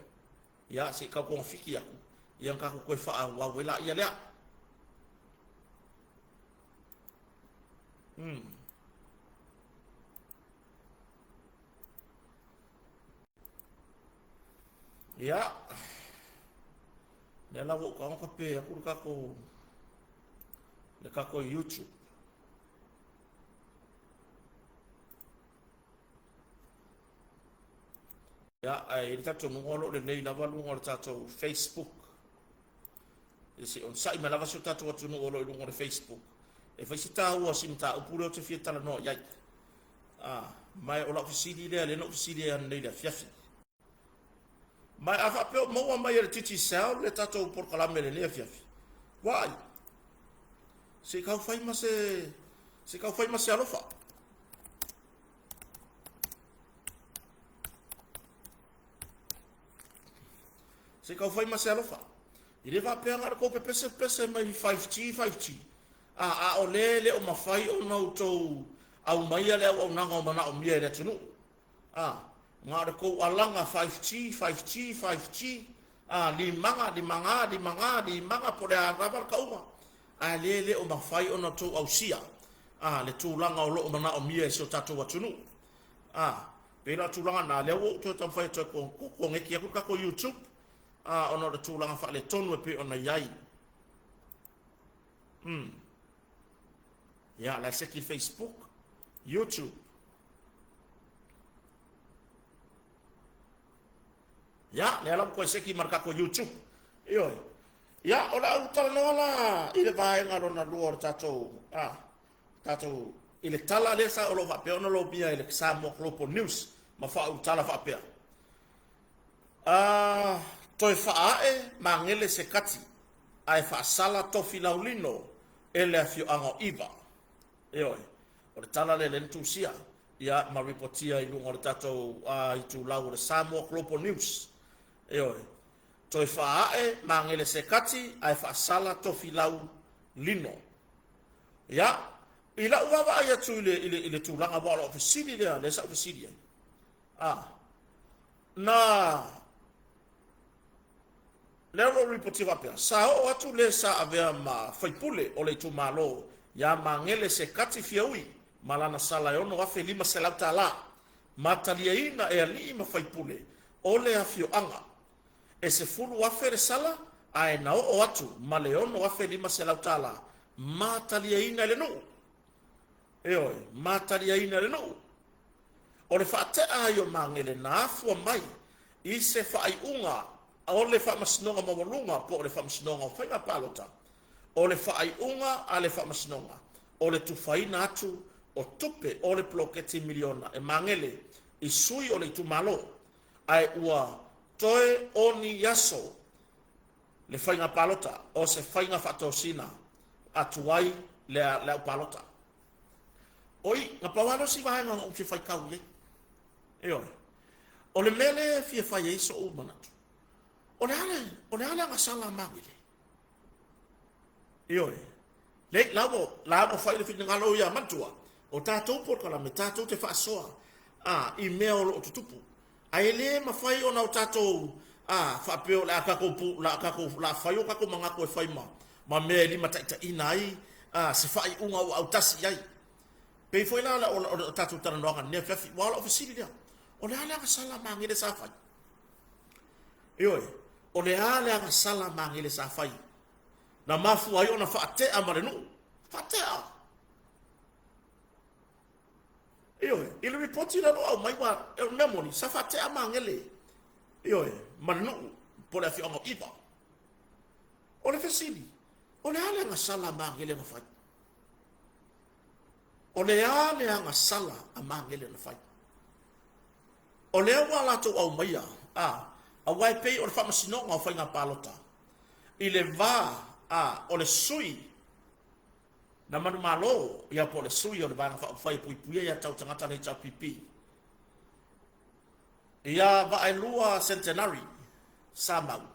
Ia, se i tau togafiti atu, ia ona tatou toe faaauau ai laia lea. Hmm. Ia, lea la ua ou tago tape atu le tatou le tatou YouTube. Ia, ae i le talitonuga o lo o lelei lava luga o le tatou Facebook. Ia se i onosai mai lava si o tatou atunuu o lo o i luga o le Facebook. E fai se taua o si mataupu lea ou te fia talanoa i ai. Ah, ma o lau fesili lea, lea na ou fesili ai ananei i le afiafi. Ma a faapea o maua mai e le Digicel le tatou polokalame i lenei afiafi, vaai, se i tau fai ma se, se i tau fai ma se alofa. Se i tau fai ma se alofa. E le faapea na o le tou pepese pepese mai 5G, 5G. A, a o le le o mafai ona outou aumaia le auaunaga o manaomia e le atunuu. A, na o le tou alaga 5G, 5G, 5G, a, limaga, limaga, limaga, limaga, po o le a lava le tauga, ae le le o mafai ona outou ausia, a, le tulaga o lo o manaomia e si o tatou atunuu. A, pei la o tulaga na, lea ua ou toe taumafai e toe koneti atu le tatou YouTube, a, ona o le tulaga faaletonu e pei ona i ai. Hmm. Ia, la e seki Facebook, YouTube. Ia, lea la ua toe seki ma le tatou YouTube. Ioe. Ia, o le a ou talanoa la i le vaega lona lua o le tatou, a, tatou, i le tala lea sa o lo o faapea ona lomia e le Samoa Global News ma faaulutala faapea. A, toe faaee magele se kati ae faasala tofi laulino e le afioaga o Iva. Ioe, o le tala lea lea na tusia ia ma ripotia i luga o le tatou itulau o le Samoa Global News. Ioe, toe faaee magele se kati ae faasala tofi laulino. Ia, i lau vaavaai atu i le, i le, i le tulaga aua o lau fesili lea, lea sa ou fesili ai. A, na lea o lo o ripotia faapea, sa oo atu le sa avea ma faipule o le itumalo iā Magele Sekati Fiaui ma lana sala e $6,500 ma taliaina e alii ma faipule o le afioaga. E $10,000 le sala ae na oo atu ma le $6,500 ma taliaina e le nuu. Ioe, ma taliaina e le nuu. O le faatea ai o Magele na afua mai i se faaiuga o le Faamasinoga Maualuga po o le Faamasinoga o Faiga Palota, o le faaiuga a le Faamasinoga o le tufaina atu o tupe o le poloketi miliona e Magele i sui o le itumalo, ae ua toe o ni aso le faiga palota o se faiga faatosina atu ai le au palota. Oi, na pau lava lea o si vaega na ou fia faitau i ai. Ioe. O le mea lea e fia fai ai so'u manatu, o le a le, o le a le agasala a Magele? Ioe. Le, la ua, la ua fai le finagalo ia manatua, o tatou polokalame, tatou te faasoa a, i mea o lo o tutupu. Ae e le mafai ona o tatou a, faapea o le a tatou pu, la tatou, la fai o tatou manatu e fai ma, ma mea e limataitaiina ai a, se faaiuga ua autasi i ai. Pei foi la o, o, o tatou talanoaga i lenei afiafi, aua o lau fesili lea, o le a le agasala a Magele sa fai? Ioe, o le a le agasala a Magele sa fai? Na mafua ai ona faatea ma le nuu. Faatea! Ioe, i le ripoti lea o lo o aumai, ua, o le mea moni, sa faatea Magele, ioe, ma le nuu, po o le afioaga o Iva. O le fesili, o le a le agasala a Magele na fai? O le a le agasala a Magele na fai? O lea ua latou aumaia, a, aua e pei o le Faamasinoga o Faiga Palota, i le va, a, o le sui na manumalo, ia po o le sui o le Vaega Faaupufai e Puipuia Ia Tau Tagata le HRPP, ia Vaaelua Centenary sa mau,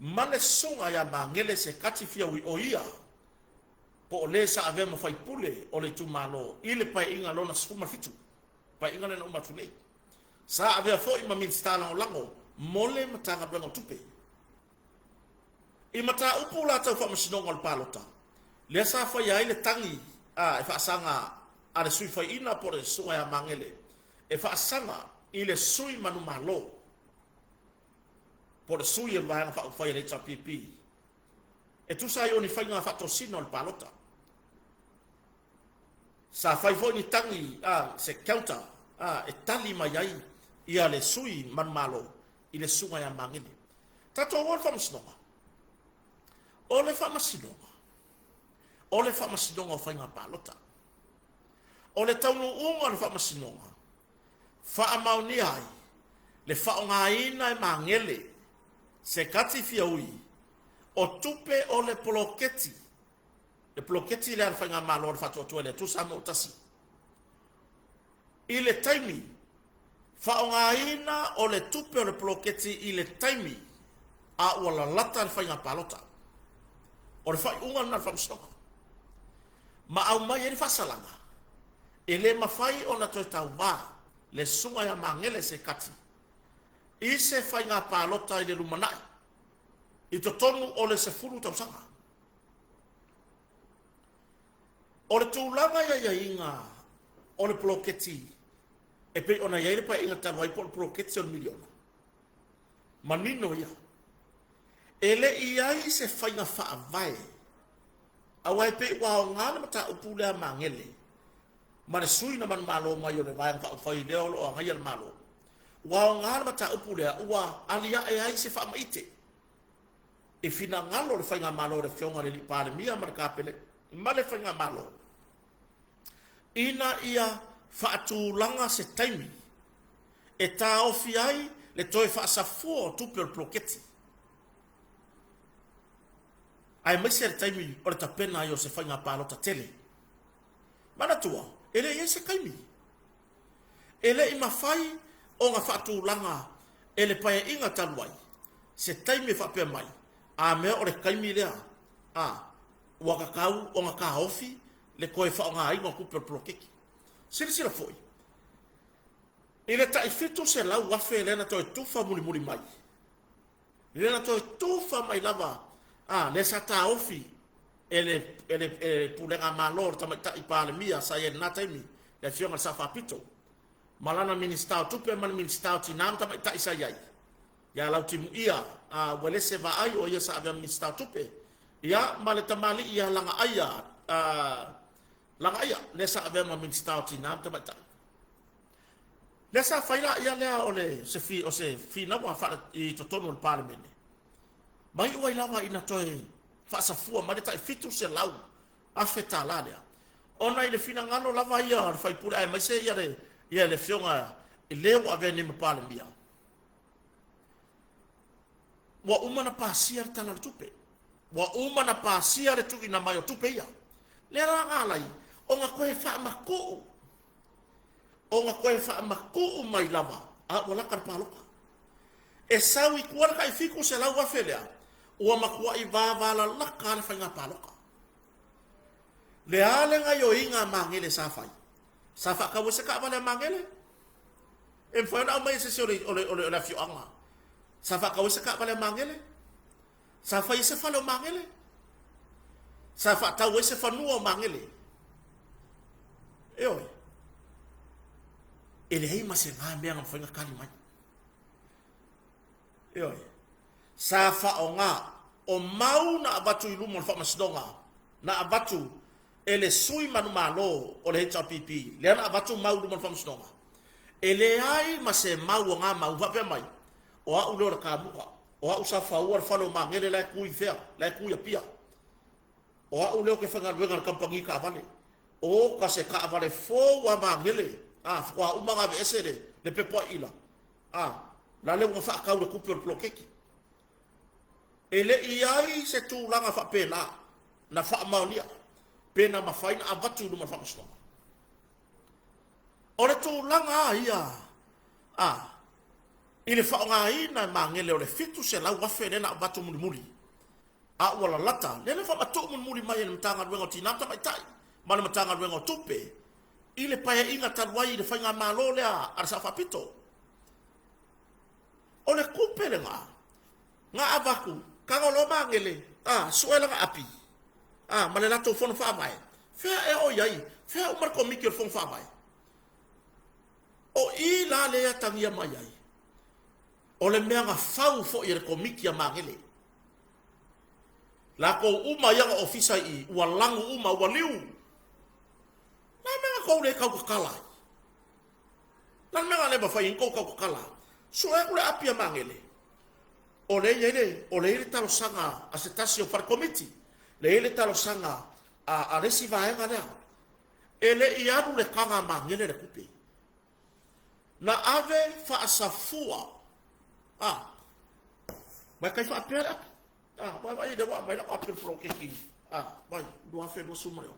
ma le susuga ia Magele Sekati Fiaui o ia. po o le sa avea ma faipule o le itumalo i le Paeaiga Lona 17, Paeaiga lea na uma atu nei. Sa avea foi ma Minisita Lagolago mo le Matagaluega o Tupe. I mataupu la tau faamasinoga o le palota, lea sa faia ai le tagi a e faasaga a le sui faiina po o le susuga ia Magele e faasaga i le sui manumalo po o le sui o le Vaega Faaupufai a le HRPP e tusa ai o ni faiga faatosina o le palota. Sa fai foi ni tagi a se counter a e tali mai ai ia le sui manumalo i le susuga ia Magele. Tatou o le faamasinoga. O le faamasinoga, o le faamasinoga o faiga palota. O le taunuuga o le faamasinoga, faamaonia ai le faaaogaina e Magele se kati fiaui o tupe o le poloketi, le poloketi lea a le Faigamalo a le Faatuatua i le Atua Samoa ua Tasi, i le taimi faaaogaina o le tupe o le poloketi i le taimi a ua lalata le faiga palota. O le faaiuga lena a le Faamasinoga. Ma aumai ai le faasalaga, e le mafai ona toe tauvā le susuga ia Magele Sekati i se faiga palota i le lumanai i totonu o le 10 tausaga. O le tulaga i aiaiga o le poloketi e pei ona i ai le Paeaiga talu ai po o le poloketi o le miliona, manino ia, e le i i ai se faiga faavae, aua e pei ua aoga le mataupu lea a Magele ma le sui na manumalo mai o le Vaega Faaupufai lea o lo o agaia le Malo, ua aoga le mataupu lea ua aliae ai se faamaite i finagalo o le Faigamalo o le Afioga i le Palemia ma le Kapeneta ma le Faigamalo ina ia faatulaga se taimi e taofi ai le toe faasafua o tupe o le poloketi, aemaise le taimi o le tapena ai o se faiga palota tele. Manatua, e le i ai se taimi. E le i mafai ona faatulaga e le Paeaiga talu ai se taimi e faapea mai, a mea o le taimi lea, a, ua tatau ona taofi le toe faaaogaina o tupe o le poloketi. Silasila foi i le tai $700,000 lea na toe tufa mulimuli mai, lea na toe tufa mai lava, a, lea sa taofi e le, e le, e le Pulega Malo o le Tamaitai Palemia sa i ai i lena taimi, le Afioga i le Sao Faapito, ma lana Minisita o Tupe ma le Minisita o Tina ma Tamaitai sa i ai, ia Lautimuia a Uelese Vaai, o ia sa avea ma Minisita o Tupe, ia ma le tamalii ia Lagaaia, a, Lagaaia, lea sa avea ma Minisita o Tina ma Tamaitai. Lea sa fai la ia lea o le se fi, o se finauga faale, i totonu o le Palemene. Ma iu ai lava ina toe faasafua mai le tai $700,000 lea. Ona i le finagalo lava ia o le faipule aemaise ia le, ia le afioga i le ua avea nei ma Palemia, ua uma ona pasia le Tala o le Tupe. Ua uma ona pasia le tuuina mai o tupe ia. Lea la na ala ai ona toe faamatuu, ona toe faamatuu mai lava a ua lata le palota. E sau i tua le tai $700,000 lea, ua matuai vavalalata le faiga palota. Le a le gaioiga a Magele sa fai? Sa faatau ai se taavale a Magele? E mafai ona aumai e se isi o le, o le, o le, o le afioaga. Sa faatau ai se taavale a Magele? Sa fai ai se fale o Magele? Sa faatau ai se fanua o Magele? Ioe. E leai ma se ga mea na mafai ona tali mai. Ioe. Sa faaaoga o mau na avatu i luma o le faamasinoga, na avatu e le sui manumalo o le HRPP, lea na avatu mau i luma o le faamasinoga. E leai ma se mau o ga mau faapea mai, o au lea o le kamuta, o au sa faua le fale o Magele la e tu i fea, la e tu i Apia. O au lea ou te faigaluega i le kamupani taavale. O ka se taavale fou a Magele, a, faatoa uma ona aveese le, le pepa ila. A, la lea ua faatau le tupe o le poloketi. E le i ai se tulaga faapena na faamaonia pe na mafai na avatu i luma o le faamasinoga. O le tulaga a ia a i le faaaogaina e Magele o le $700,000 lea na avatu mulimuli. A ua lalata, lea na faamatuu mulimuli mai e le Matagaluega o Tina ma Tamaitai ma le Matagaluega o Tupe i le paeaiga talu ai i le faigamalo lea a le Sao Faapito. O le tupe lena na avatu, tago loa Magele, a, sue lana api, a, ma le latou fono faavae. Fea ea o i ai? Fea uma le komiti o le fono faavae? O i la lea e atagia mai ai, o le mea na fau foi e le komiti a Magele. Latou uma ia na ofisa i i, ua lanu uma, ua liu. Le a le mea na tou le tautatala ai? Le a le mea na le mafai ai ona tou tautatala? Sue atu le api a Magele, o lea e i ai le, o lea e i ai le talosaga a se tasi o fale komiti, lea e i ai le talosaga a, a le isi vaega lea. E le i alu le taga a Magele le tupe. Na ave faasafua. A, mai kai faapea le api. A, vai vai le ua mai lau api o le poloketi. A, vai, 2026.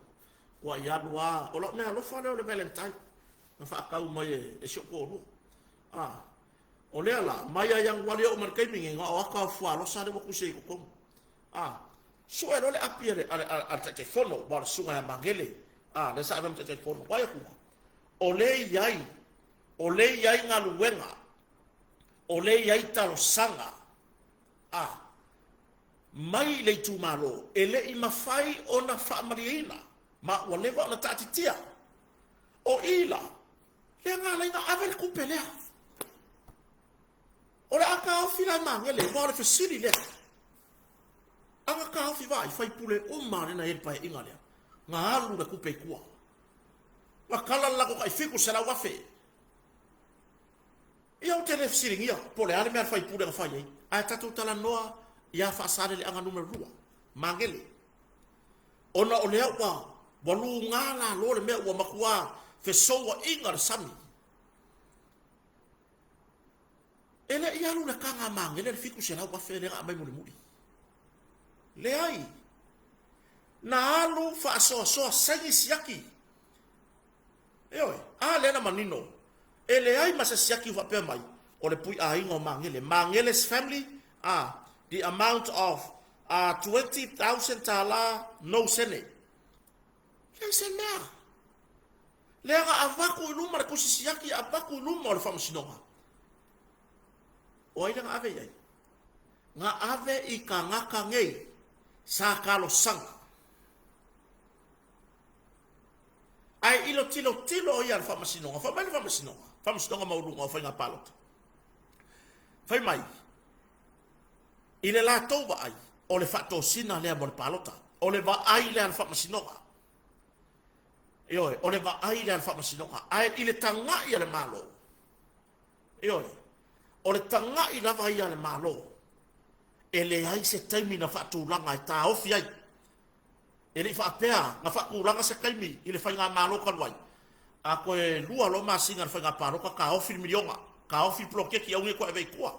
Ua i alu a, o lau mea alofa lea o le Valentine. Na faatau mai e, e si ou toalua. A, o lea la, mai ia Ianuari e oo mai le taimi nei, na o ata o fualosa lea ua tusi ai i totonu. A, sue loa le api a le, a le, a le Taitaifono, aua o le susuga ia Magele, a, lea sa ave ma Taitaifono. Vaai atu, o lea e i ai, o lea e i ai galuega, o lea e i ai talosaga, a, mai le itumalo e le i mafai ona faamalieina, ma ua leva ona taatitia. O i la, lea na ala ai ona ave le tupe lea. O le a taofi la e Magele, aua o le fesili lea. A na taofi vaai, faipule uma lea na i ai i le paeaiga lea, na alu le tupe i tua. Na tala le latou tai 700,000. Ia ou te le fesiligia po o le a le mea a le faipule na fai ai, ae tatou talanoa ia Faasaleleaga Nu.2, Magele. Ona o lea ua ua luga lalo le mea ua matua fesouaina le sami. E le i alu le taga a Magele le 700,000 lea na aumai mulimuli. Leai. Na alu faasoasoa saini siaki. Ioe, a lea na manino, e leai ma se siaki ua faapea mai, o le pui aiga o Magele, Magele's family, a, the amount of a 20,000 tala no sene. Leai se mea. Lea na avatu i luma le tusi siaki, avatu i luma o le faamasinoga. O ai lea na ave i ai? Na ave i tagata nei sa talosaga. Ae i lo tilotilo ia a le faamasinoga, fai mai le faamasinoga, faamasinoga maualuga o faiga palota, fai mai, i le latou vaai, o le faatosina lea mo le palota, o le vaai lea a le faamasinoga. Ioe, o le vaai lea a le faamasinoga, ae i le tagai a le Malo, ioe, o le tagai lava ia a le Malo, e leai se taimi na faatulaga e taofi ai. E le i faapea na faatulaga se taimi i le faigamalo talu ai, a toe lua loa masina i le faiga palota taofi le miliona, taofi le poloketi aua ne i toe ave i tua.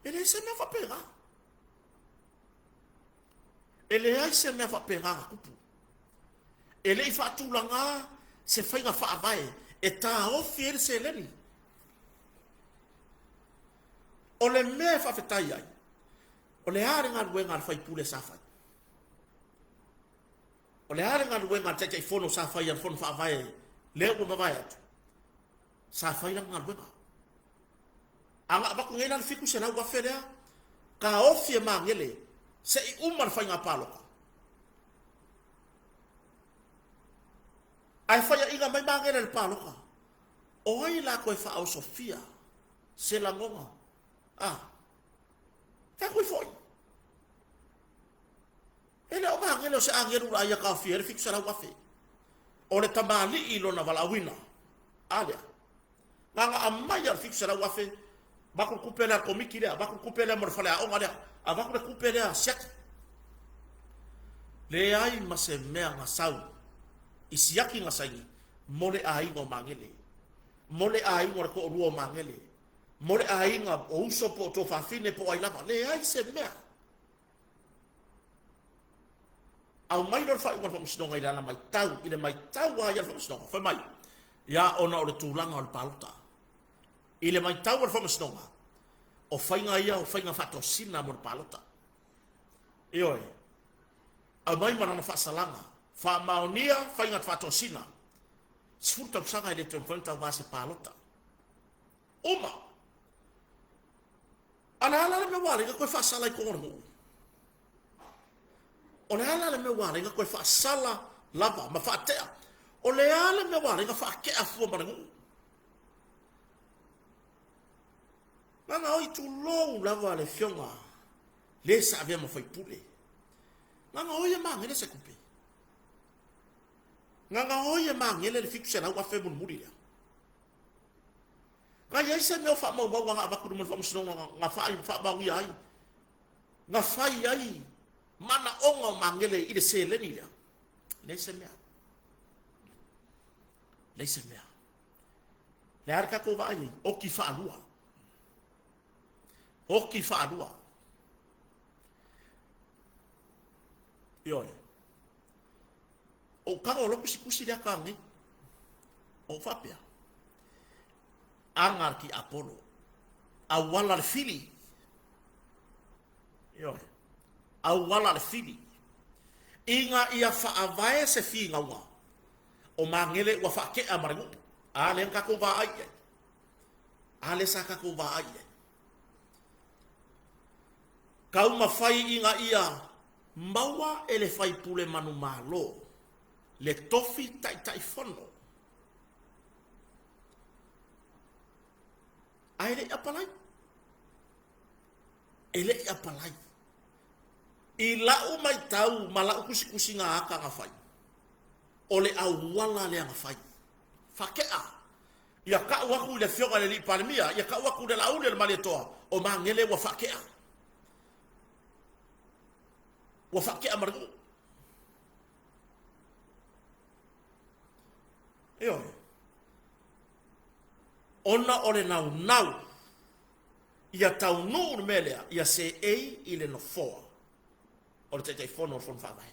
E leai se mea faapena. E leai se mea faapena na tupu. E le i faatulaga se faiga faavae e taofi ai le seleni. O le mea e faafetai ai, o le a le galuega a le faipule sa fai? O le a le galuega a le Taitaifono sa fai a le Fono Faavae lea ua mavae atu? Sa fai lana galuega. A na avatu nei la le 700,000 lea, taofi e Magele se i uma le faiga palota. Ae faiaina mai Magele i le palota. O ai la toe faaosofia se lagona? A, fai atu ai foi. E le o Magele o se agelu la ia taofia ai le 700,000. O le tamalii i lona valaauina. A lea. Na ona aumai lava o le 700,000, avatu le tupe lea a le komiti lea, avatu le tupe lea mo le faleaoga lea, avatu le tupe lea siaki. Leai ma se mea na sau i siaki na saini mo le aiga o Magele, mo le aiga o le toalua o Magele, mo le aiga o uso po o tuafafine po o ai lava. Leai se mea. Aumai loa le faaiuga a le Faamasinoga i lana matau, i le matau lava ia a le Faamasinoga, fai mai, ia ona o le tulaga o le palota. I le matau a le Faamasinoga, o faiga ia o faiga faatosina mo le palota. Ioe. Aumai ma lana faasalaga. Faamaonia faiga faatosina. 10 tausaga e le toe mafai ona tauva se palota. Uma. A le a la le mea ua ala ai ona toe faasala i totonu o le nuu? O le a la le mea ua ala ai ona toe faasala lava ma faatea? O le a le mea ua ala ai ona faatea fua ma le nuu? Gaga oi tulou lava le afioga le sa avea ma faipule. Gaga oi e magele se tupe. Gaga oi e magele le 700,000 mulimuli lea. Na i ai se mea o faamaumauga na avatu i luma o le faamasinoga na faamaonia ai, na fai ai manaoga o Magele i le seleni lea? Leai se mea. Leai se mea. Le a le tatou vaai ai? Oti faalua. Oti faalua. Ioe. Ou tago loa tusitusi lea ta nei. Ou faapea, aga le tiapolo, auala le fili. Ioe, auala le fili. Ina ia faavae se finauga, o Magele ua faatea ma le nuu. A lea na tatou vaai i ai. A lea sa tatou vaai i ai. Taumafai ina ia maua e le faipule manumalo le tofi Taitaifono ae le i apalai. E le i apalai. I lau matau ma lau tusitusiga ata na fai, o le auala lea na fai. Faatea. Ia tau atu i le afioga i le alii Palemia, ia tau atu i le Laauli o le Malietoa, o Magele ua faatea. Ua faatea ma le nuu. Ioe. Ona o le naunau ia taunuu le mea lea, ia seei i le nofoa o le Taitaifono o le Fono Faavae.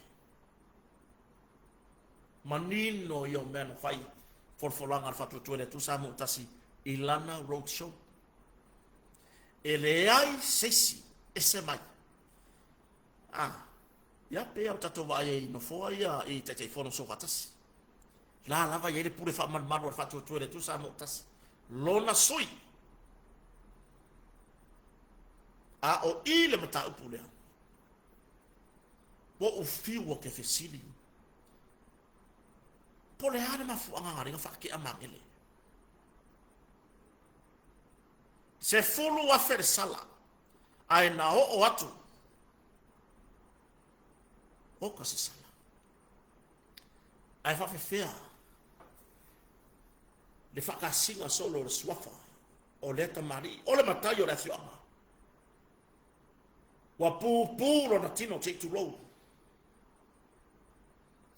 Manino ia o mea na fai folafolaga a le Faatuatua i le Atua Samoa Tasi i lana road show. E leai se isi ese mai. Ah, ia pei o tatou vaai ai i nofoa ia i Taitaifono Soofaatasi. La lava i ai le pule faamalumalu a le Faatuatua i le Atua Samoa Tasi. Lona sui. A o i le mataupu lea, ua ou fiu ou te fesili, po o le a le mafuaaga na ala ai ona faatea Magele? 10,000 le sala, ae na oo atu, oka se sala. Ae faafefea le faatasiga solo o le suafa o lea tamalii, o le matai o le afioaga. Ua pupū lona tino se i tulou.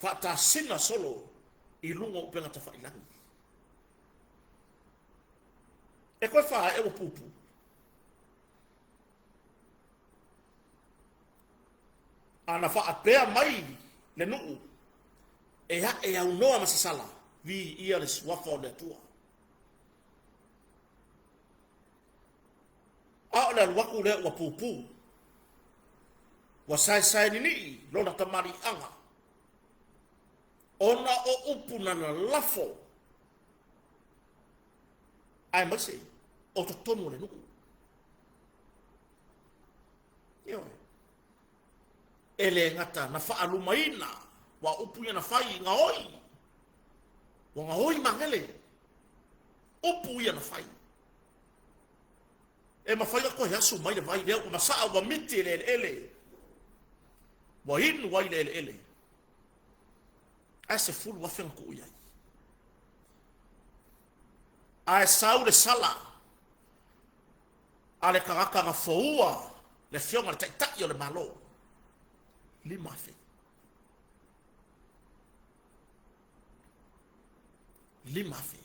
Faatasina solo i luga o upega tafailagi. E koe faaee ua pupū. A na faapea mai le nuu, e ae aunoa ma sasala, viia le suafa o le Atua. A o le alu atu lea ua pupū, ua saesae ninii lona tamaliiaga, ona o upu na lalafo, aemaise o totonu o le nuu. Ioe. E le gata na faalumaina, ua upu ia na fai, gaoi, ua gaoi Magele, upu ia na fai. E mafai ona toe asu mai le vai lea ua masaa ua miti le eleele. Ua inu ai le eleele. Ae 10,000 na tuu i ai. Ae sau le sala a le tagata na foua le afioga le taitai o le Malo. 5,000. 5,000.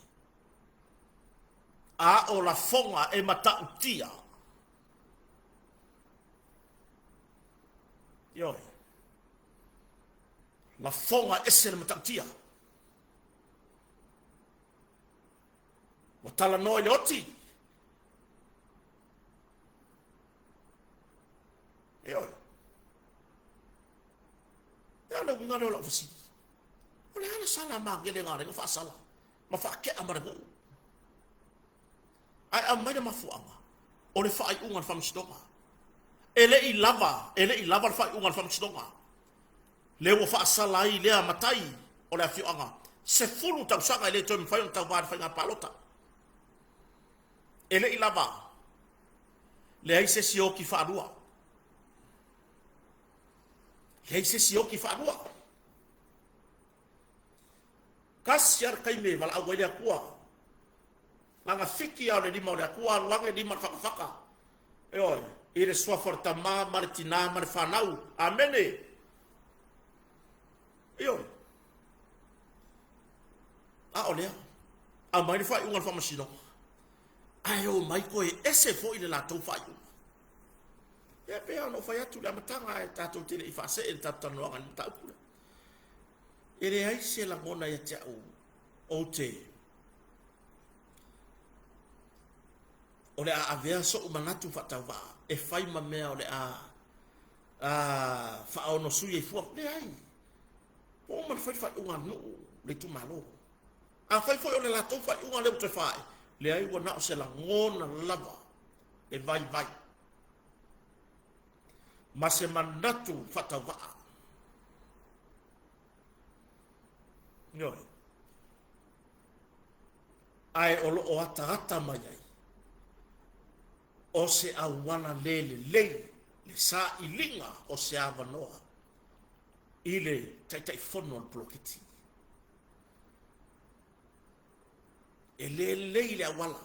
A o lafoga e matautia. Ioe. Lafoga ese le matautia. Ua talanoa i le oti. Ioe. E le uiga lea o lau fesili. O le a le sala a Magele na ala ai ona faasala ma faatea ma le nuu? Ae aumai le mafuaaga, o le faaiuga a le Faamasinoga. E le i lava, e le i lava le faaiuga a le Faamasinoga. Lea ua faasala ai lea matai o le afioaga, 10 tausaga e le toe mafai ona tauva i le faiga palota. E le i lava, leai se isi oti faalua. Leai se isi oti faalua. Tasi lava le taimi e valaau ai le Atua. Lana fiki lava o le lima o le Atua, alu ane lima le fatafata. Ioe, i le suafa o le Tama ma le Tina ma le Fanau. Amene. Ioe. A o lea, aumai le faaiuga a le faamasinoga, ae omai toe ese foi le latou faaiuga. Ia pei lava ona ou fai atu i le amataga, ae tatou te le i faasee i le tatou talanoaga i le mataupu lea. E leai se lagona ia te au ou te o le a avea so'u manatu faatauvaa e fai ma mea o le a faaonosui ai fua. Leai. Ua uma ona fai le faaiuga a le nuu, le itumalo. Afai foi o le latou faaiuga lea ua toe faaee, leai ua na o se lagona lava e vaivai ma se manatu faatauvaa. Ioe. Ae o lo o ataata mai ai o se auala le lelei le sailiga o se avanoa i le Taitaifono o le poloketi. E le lelei le auala.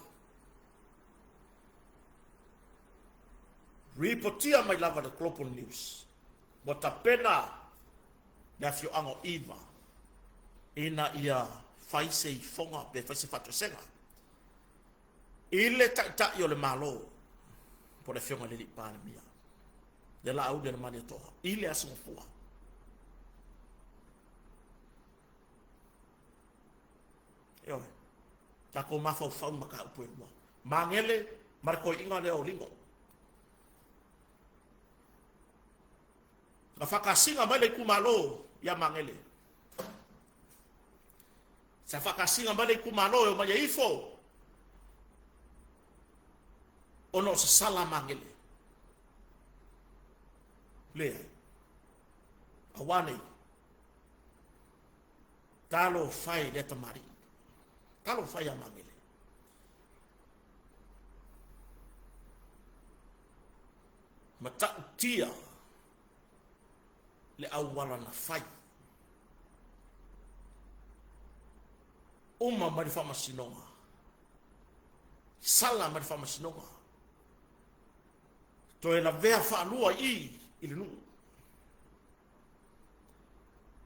Ripotia mai lava le Global News ua tapena le afioaga o Iva ina ia fai se ifoga pe fai se faatoesega i le Taitai o le Malo po o le Afioga i le Alii Palemia, le Laauli a le Malietoa i le Aso Gafua. Ioe, tatou mafaufau i mataupu e lua, Magele ma le toeaina lea o Lino. Na faatasiga mai le itumalo ia Magele. Sa faatasiga mai le itumalo e omai e ifo ona o se sala a Magele. Leai. Aua nei. Talofa e i lea tamalii. Talofa ia Magele. Matautia le auala na fai. Uma mai le faamasinoga. Sala mai le faamasinoga. Toe lavea faalua i i i le nuu.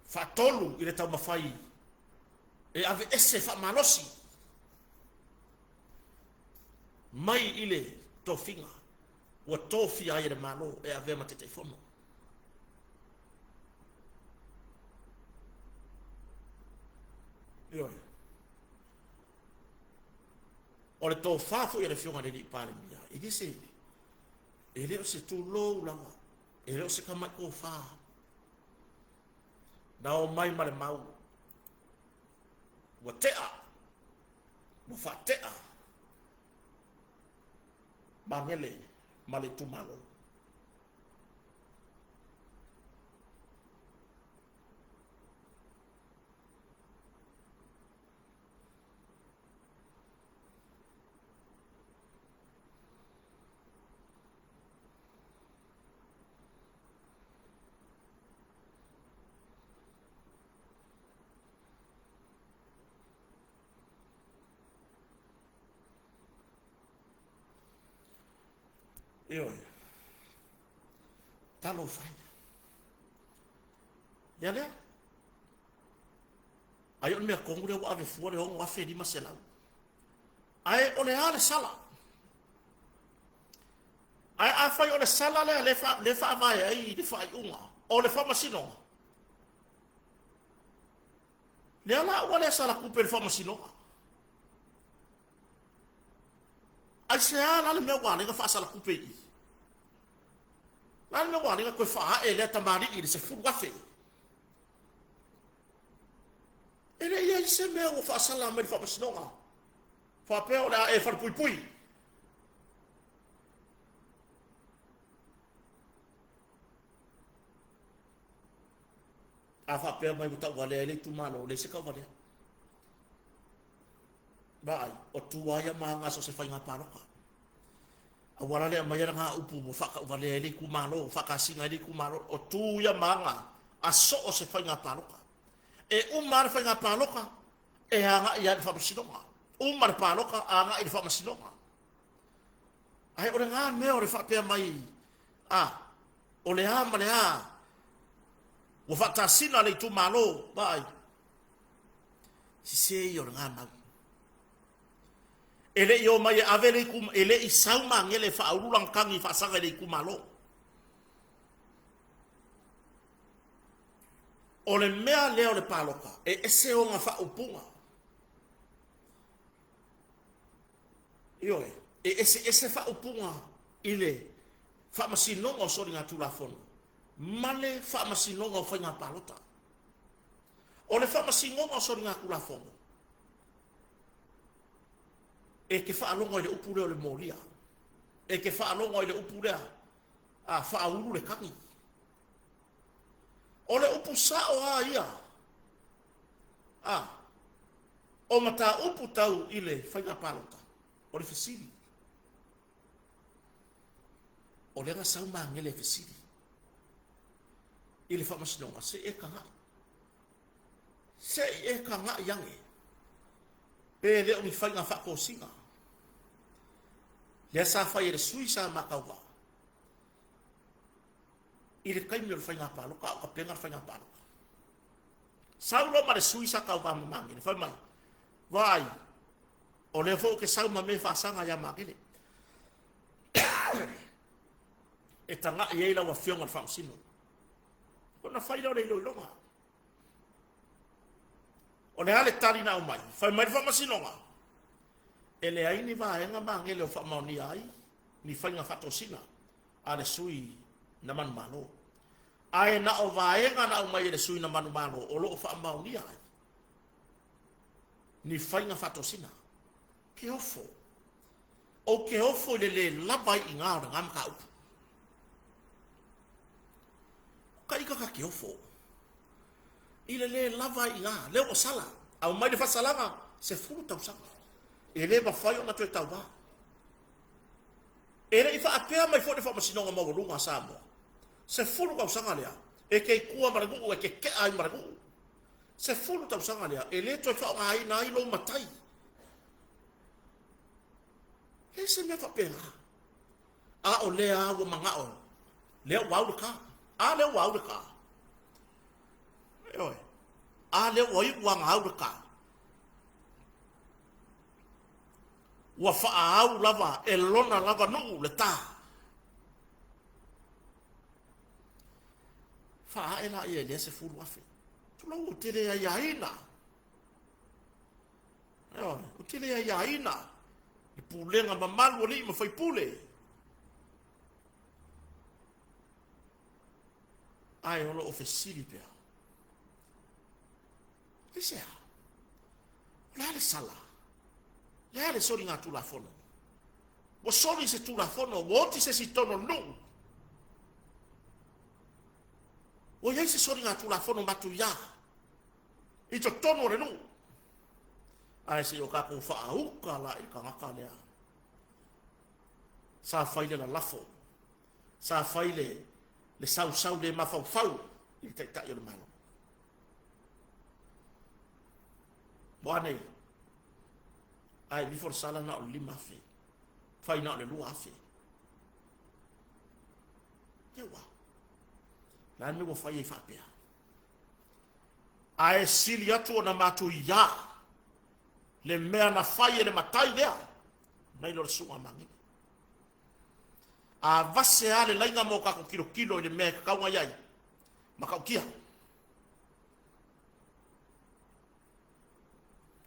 Faatolu i le taumafai e aveese faamalosi mai i le tofiga ua tofia ai e le Malo e avea ma Taitaifono. Ioe. O le tofa foi a le Afioga i le Alii Palemia, e le se, e le o se tulou lava, e le o se tamai tofa. Na omai ma le mau, ua tea, ua faatea Magele ma le itumalo. Ioe. Talofa e. Ia lea. Ai o le mea tonu lea ua ave fua le 6,500. Ae o le a le sala? Ae afai o le sala lea le faavae ai le faaiuga o le faamasinoga, lea la ua le sala tupe i le faamasinoga. Aisea la le mea ua ala ai ona faasala tupe i i? O le a le mea ua ala ai ona toe faaae lea tamalii i le 10,000? E le i ai se mea ua faasala mai le faamasinoga faapea o le a e falepuipui. A faapea mai ua tauvalea ai le itumalo, leai se tauvalea. Vaai, o tua ia ma aga so o se faiga palota. Aua la le aumaia lena upu ua faatauvalea ai le itumalo, ua faatasina ai le itumalo. O tu ia ma aga a so o se faiga palota. E uma lava le faiga palota, e agai lava i le faamasinoga. Uma le palota, agai i le faamasinoga. Ae o lena mea o le faapea mai, a, o le a ma le a, ua faatasina le itumalo, vaai, sese ia o lena mau. E le i o mai e ave le itumalo, e le i sau Magele e faaulu lana tagi faasaga i le itumalo. O le mea lea o le palota, e ese ona faaupuga. Ioe, e eseese faaupuga i le Faamasinoga o Soligatulafono ma le Faamasinoga o Faiga Palota. O le Faamasinoga o Soligatulafono, e te faalogo i le upu lea o le molia, e te faalogo i le upu lea a faaulu le tagi. O le upu sao lava ia a o mataupu tau i le faiga palota, o le fesili. O lea na sau Magele e fesili i le faamasinoga, se i e tagai. Se i e tagai ane pe le o ni faiga faatosina lea sa fai e le sui sa matauva i le taimi o le faiga palota, a o tapena le faiga palota. Sau loa ma le sui sa tauva ma Magele, fai mai, vaai, o lea foi ou te sau ma mea faasaga ia Magele e tagai ai lau afioga i le faamasino. Ona fai lea o le iloiloga. O le a le tali na aumai? Fai mai le faamasinoga, e leai ni vaega Magele o faamaonia ai ni faiga faatosina a le sui na manumalo. Ae na o vaega na aumai e le sui na manumalo o lo o faamaonia ai ni faiga faatosina. Ke ofo. Ou ke ofo i le le lava ai i gā o lena mataupu. Ka ika ka ke ofo. I le le lava ai i gā. Lea ua sala. Aumai le faasalaga, 10 tausaga. E le mafai ona toe tauvā. E le i faapea mai foi le Faamasinoga Maualuga a Samoa, 10 tausaga lea e te i tua ma le nuu e keke'a ai ma le nuu. 10 tausaga lea e le toe faaaogaina ai lou matai. E leai se mea faapena. A o lea lava ua mana'o, lea ua au le ta. A lea ua au le ta. Ioe. A lea ua iu lava na au le ta. Ua faaau lava e lona lava nuu le ta. Faaee laia i lea 10,000. Tulou, ou te le aiaina. Ioe, ou te le aiaina le pulega mamalu alii ma faipule. Ae o lo o fesili pea. Aisea? O le a le sala? Le a le soligatulafono? Ua soli se tulafono, ua oti se isi i totonu o le nuu. Ua i ai se soligatulafono matuia i totonu o le nuu. Ae se i o tatou faauka la i le tagata lea. Sa fai le lalafo, sa fai le, le sausau le mafaufau i le Taitai o le Malo. Ua nei. Ae alu ifo le sala na o le 5,000. Fai na o le 2,000. Ia ua. La mea ua fai ai faapea. Ae sili atu ona matuia le mea na fai e le matai lea nai lo le suga magele. A vase lava le laina mo tatou tilotilo i le mea e tatau ona i ai, matautia.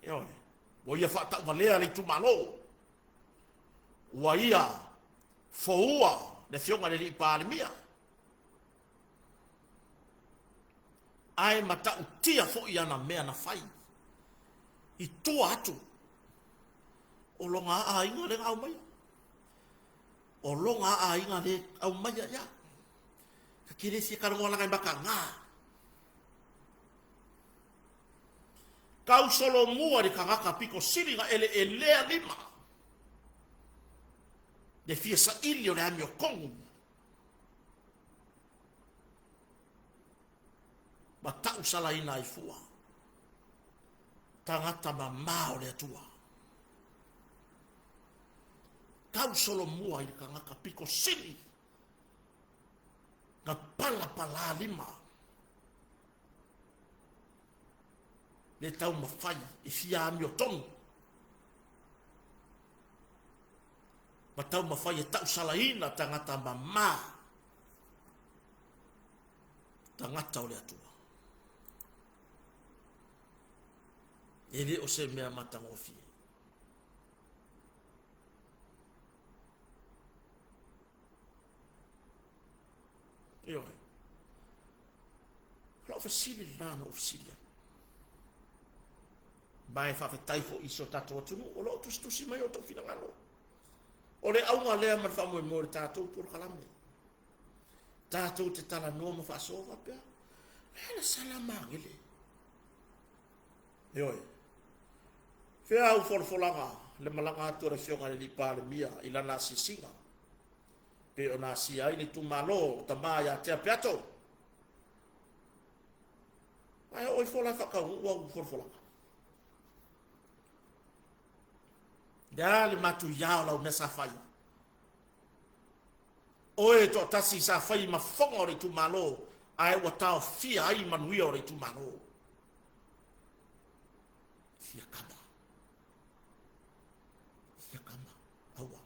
Ioe, ua ia faatauvalea le itumalo, ua ia foua le afioga i le alii Palemia, ae matautia foi ana mea na fai. I tua atu o lona aiga lea na aumaia. O lona aiga lea aumaia ia. Ta te le fia talanoa leaga e mataga. Tau solomua i le tagata pito sili na eleelea lima le fia saili o le amiotonu ma tausalaina ai fua tagata mamā o le Atua. Tau solomua i le tagata pito sili na palapalā lima le taumafai e fia amiotonu ma taumafai e tausalaina tagata mamā tagata o le Atua. E le o se mea matagofie. Ioe. O lau fesili lena na ou fesili ai. Ma e faafetai foi i si o tatou atunuu o lo o tusitusi mai o outou finagalo. O le auga lea ma le faamoemoe o le tatou polokalame. Tatou te talanoa ma faasoa faapea, le a le sala magele. Ioe. Fea au folafolaga le malaga atu a le Afioga i le Palemia i lana asiasiga pe ona asia ai le itumalo o tama ia Tea Peato. Ae oo ifo la faataunuu au folafolaga. Le a le matuia o lau mea sa fai. Oe e toatasi sa fai ma fofoga o le itumalo ae ua taofia ai manuia o le itumalo. Fia kama. Fia kama. Aua.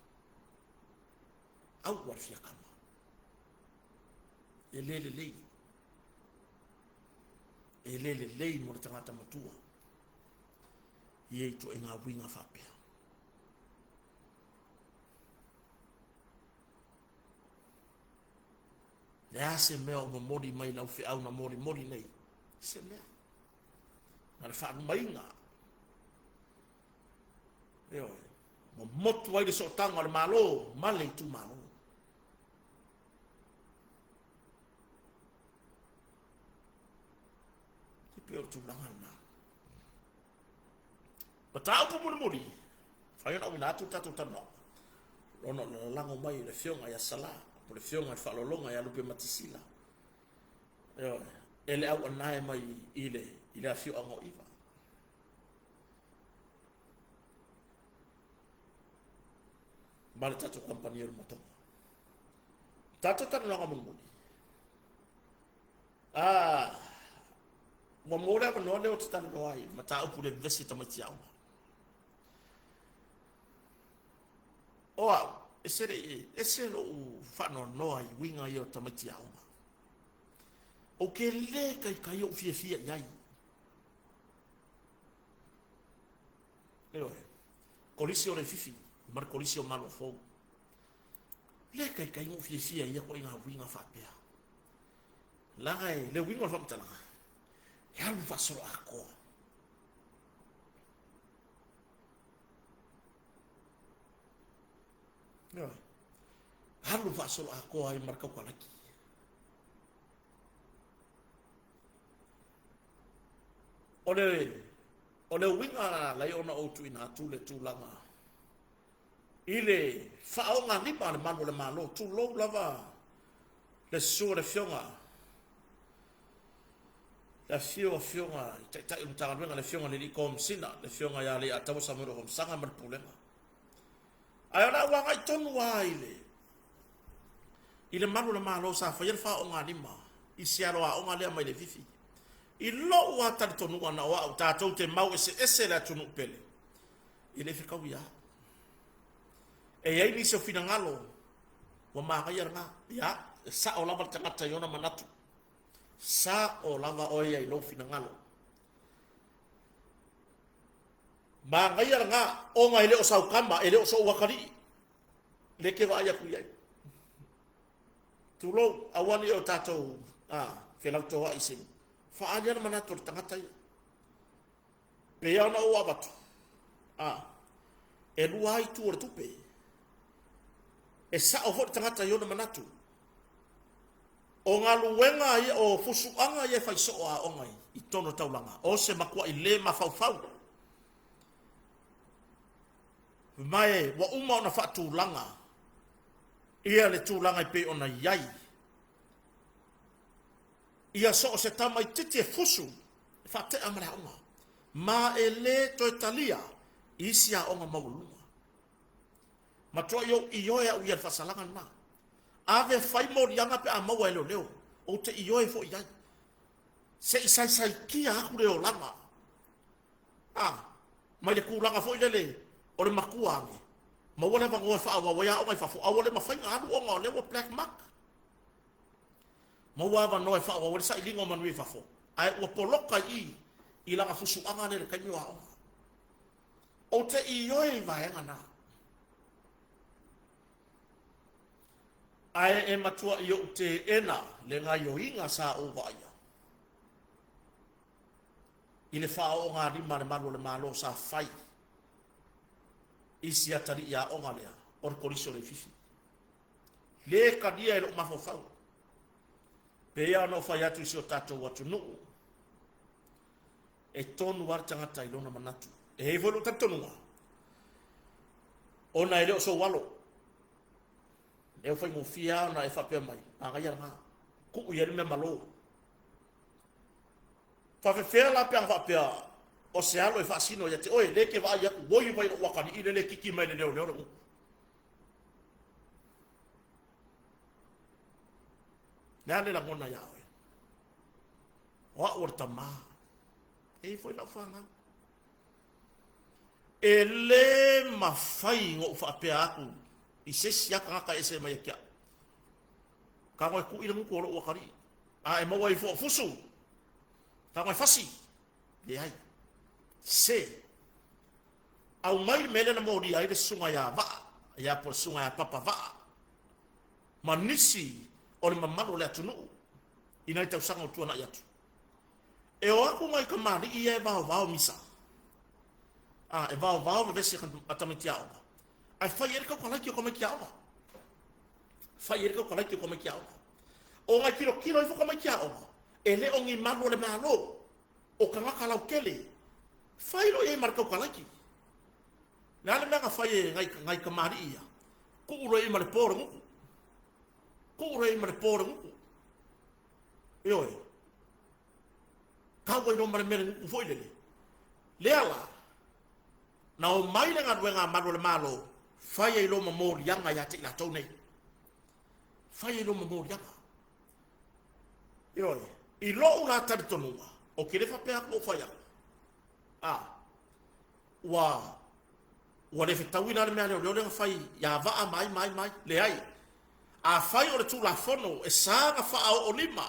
Aua le fia kama. E le lelei. E le lelei mo le tagata matua. I e ituaiga uiga faapea. Le a se mea o momoli mai lau feau na molimoli nei? Se mea. Na le faalumaina. Ioe. Momotu ai le sootaga o le Malo ma le itumalo. E pei o le tulaga lena. Mataupu mulimuli, fai ona auina atu le tatou talanoaga. Ona o le lalago mai e le Afioga ia Sala, po o le Afioga i le Faaaloaloga ia Lupe Matisila. Ioe, e le auanae mai i le, i le afioaga o Iva. Ma le tatou kamupani o le motoga. Tatou talanoaga mulimuli. Ah, ua maua le avanoa lea ou te talanoa ai i le mataupu i le vevesi o tamaiti aoga. O au, ese, le, ese lou faanoanoa i uiga ia o tamaiti aoga. Ou te le taitai ou fiafia i ai. Ioe, kolisi o Leififi ma le kolisi o Malofou. Le taitai ou fiafia i ia ituaiga uiga faapea. Leaga e le uiga o le faamatalaga, e alu faasoloatoa. Ioe. Alu faasoloatoa ai ma le taukalaki. O le, o le uiga na ala ai ona ou tuuina atu le tulaga i le faaogalima a le malu o le Malo, tulou lava le susu o le Afioga, le afifio o Afioga i Taitai o le Matagaluega, le Afioga i le Alii Komesina, le Afioga ia Leiataua Samuel Afamasaga ma le Pulega. Ae o le a ou agai tonu lava i le i le malu o le Malo sa faia le faaogalima i se alo aoga lea mai Leififi. I lou lava talitonuga na o au, tatou te mau eseese le atunuu pele, e le fetaui lava. E i ai nisi o finagalo ua manaia lena. Ia, e sao lava le tagata i ona manatu. Sao lava oe ia i lou finagalo. Manaia lena, ona e le o sau tama, e le o sou atalii. Le te vaai atu i ai. Tulou, aua ne i o tatou felautoa'i i se faaali lava le manatu o le tagata ia. Pei ona ou avatu, a, e lua ai itu o le tupe. E sao foi le tagata i ona manatu. O galuega ia, o fusuaga ia e fai soo a aoga i totonu o le taulaga, o se matuai le mafaufau. Ma e ua uma ona faatulaga ia le tulaga e pei ona i ai. Ia so o se tamaitiiti e fusu e faatea ma le aoga, ma e le toe talia i isi aoga maualuluga. Matuai ou ioe au ia i le faasalaga lena. Ave fai moliaga pe a maua e leoleo, ou te ioe foi i ai. Se i saisaitia atu le olaga. A, mai le tulaga foi lele o le matua ane, maua le avanoa e faaauau ai aoga i fafo, a ua le mafai ona alu ona o lea ua black mark. Maua avanoa e faaauau ai le sailiga o manuia i fafo, ae ua poloka i i i lana fusuaga lea i le taimi o aoga. Ou te ioe i vaega na. Ae e matuai ou teena le gaioiga sa ou vaaia i le faaoogalima a le malu o le Malo sa fai i si atalii aoga lea o le Kolisi o Leififi. Le talia e lou mafaufau. Pei lava ona ou fai atu i si o tatou atunuu, e tonu lava le tagata i lona manatu. E i ai foi lou talitonuga, ona e le o sou alo. E faigofie lava ona e faapea mai, manaia lena, tuu i ai le mea malo. Faafefea la pe ana faapea o se alo e faasino ia te oe, lea e te vaai atu, oi mai lou atalii lea e kiki mai le leoleo le upu. Le a le lagona ia oe? O au o le tamā. E i foi lau fanau. E le mafai ona ou faapea atu i se isi lava tagata e ese mai ia te au. Tago e tui le gutu o lou atalii. A e maua ifo o fusu, tago e fasi. Leai. Se. Aumai le mea lea na molia ai le susuga ia Vaa, ia po o le susuga ia Papa Vaa, ma nisi o le mamalu o le atunuu i nai tausaga ua tuanai atu. E o atu nai kamali'i ia e vaovao misa, a, e vaovao vevesi a tamaiti aoga, ae fai ai le taukalaiti o tamaiti aoga. Fai ai le taukalaiti o tamaiti aoga. O nai tilotilo ifo tamaiti aoga, e le o ni malu o le Malo, o tagata lautele. Fai loa i ai ma le taukalaiti. Le a le mea na fai e nai, nai kamali'i ia? Tuu loa i ai ma le po o le gutu. Tuu loa i ai ma le po o le gutu. Ioe. Tau ai loa ma le mea le gutu foi lele. Lea la, na omai le galuega a malu o le Malo, fai ai loa ma moliaga ia te i latou nei. Fai ai loa ma moliaga. Ioe. I lou la talitonuga, ou te le faapea atu ua ou fai atu. A, ua ua le fetaui la le mea a leoleo lea na fai ia Vaa ma ai ma ai ma ai. Leai. Afai o le Tulafono e sa na faaoo lima,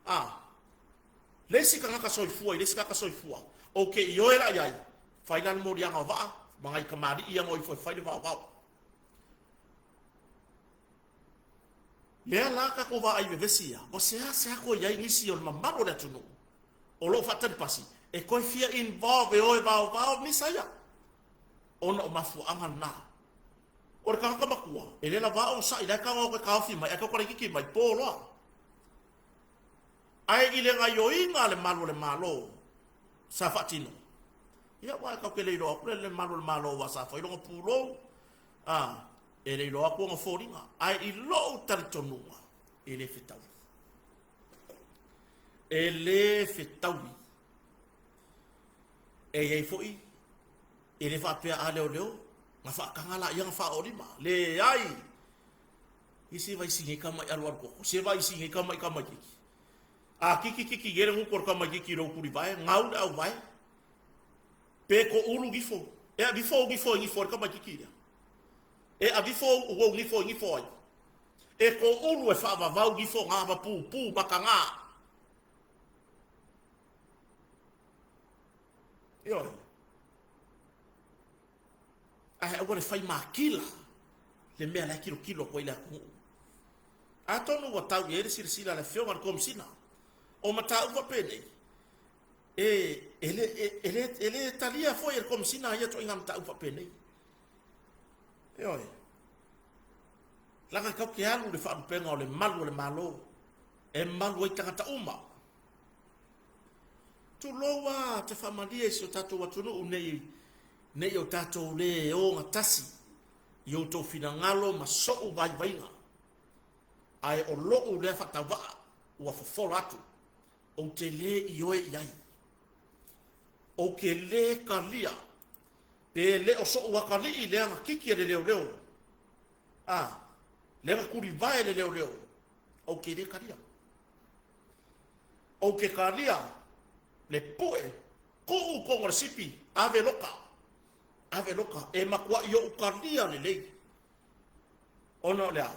a, le isi tagata soifua i le isi tagata soifua, ou te ioe la i ai, fai la le moliaga o Vaa ma nai kamali'i ia na o ifo e fai le vaovao. Lea la tatou vaai vevesi ia, ua seasea toe i ai nisi o le mamalu o le atunuu o lo o faatalipasi e toe fia involve e o e vaovao misa ia, ona o mafuaaga na. O le tagata matua, e le lava onosai, la e tago atu e taofi mai, ae tau laitiiti mai, po loa. Ae i le gaioiga a le malu o le Malo sa faatino, ia aua e tatou te le iloa atu le malu o le Malo aua sa fai lona pulou, a, e le iloa atu ona foliga. Ae i lou talitonuga, e le fetaui. E le fetaui. E i ai foi, e le faapea a leoleo, na faataga laia na faaoolima. Leai! I se vaisi nei tama i alualu koko, se vaisi nei tama i tamaititi. A kiki kiki i le gutu o le tamaititi i lou tulivae, gau le auvae, pe ko ulu gifo. E avifo ou gifo e gifo ai le tamaititi lea. E avifo ou gifo e gifo ai. E ko ulu e faavavau gifo ngā ma pūpū maka ngā. Ioe. Ae aua le fai makila le mea la e kilokilo atu ai le atunuu. Atonu ua tau i ai le silasila a le Afioga i le Komesina o mataupu faapenei. E, e, le, e, e, le, e le talia foi e le Komesina ia ituaiga mataupu faapenei. Ioe. Leaga tatou te alu i le faalupega o le malu o le Malo e malu ai tagata uma. Tulou lava te faamalie i si o tatou atunuu nei, nei o tatou le ogatasi i outou finagalo ma sou vaivaiga. Ae o lou lea faatauvaa ua fofola atu, ou te le ioe i ai. Ou te le talia pe le o sou atalii lea na kiki e le leoleo, a, lea na tulivae e le leoleo, ou te le talia. Ou te talia le pue, tuu tonu o le sipi, ave loka, ave loka, e matuai ou talia lelei. Ona o le a?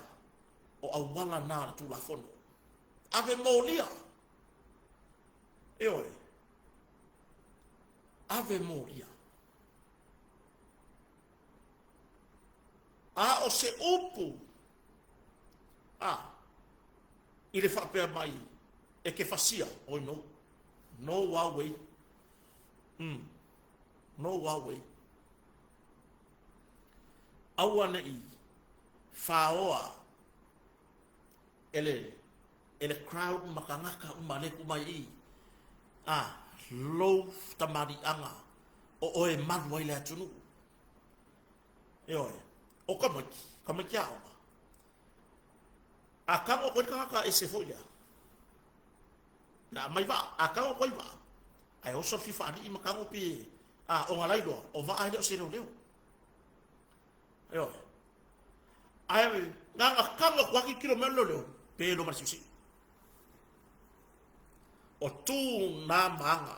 O auala na a le Tulafono. Ave molia. Ioe. Ave molia. A o se upu a i le faapea mai e ke fasia, oi no. No way. No way. Aua ne i faoa e le e le crowd ma tagata uma le tuu mai i a lou tamaliiaga o oe e malu ai le atunuu. Ioe, o tamaiti, tamaiti aoga. A tago atu ai le tagata ese foi lea, na aumai vaa, a tago atu ai vaa, ae oso le fifa alii ma tago pe a o galailoa, o vaa e le o se leoleo. Ioe. Ae na ona tago atu lava tilotilo mai o le leoleo, pe loa ma le siusiu. O tu na ma aga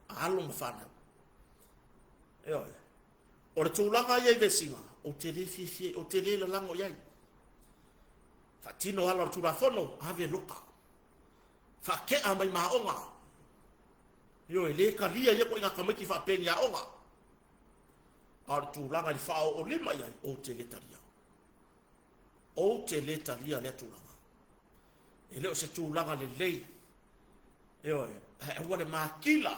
a alo ma fanau. Ioe. O le tulaga ia i vesiga, ou te le fiafia, ou te le lalago i ai. Faatino ala o le Tulafono, ave loka. Faatea mai ma aoga. Ioe, le talia ia ituaiga tamaiti faapea i ni aoga. A o le tulaga i le faaoolima i ai, ou te le talia. Ou te le talia lea tulaga. E le o se tulaga lelei. Ioe, ae aua le matila.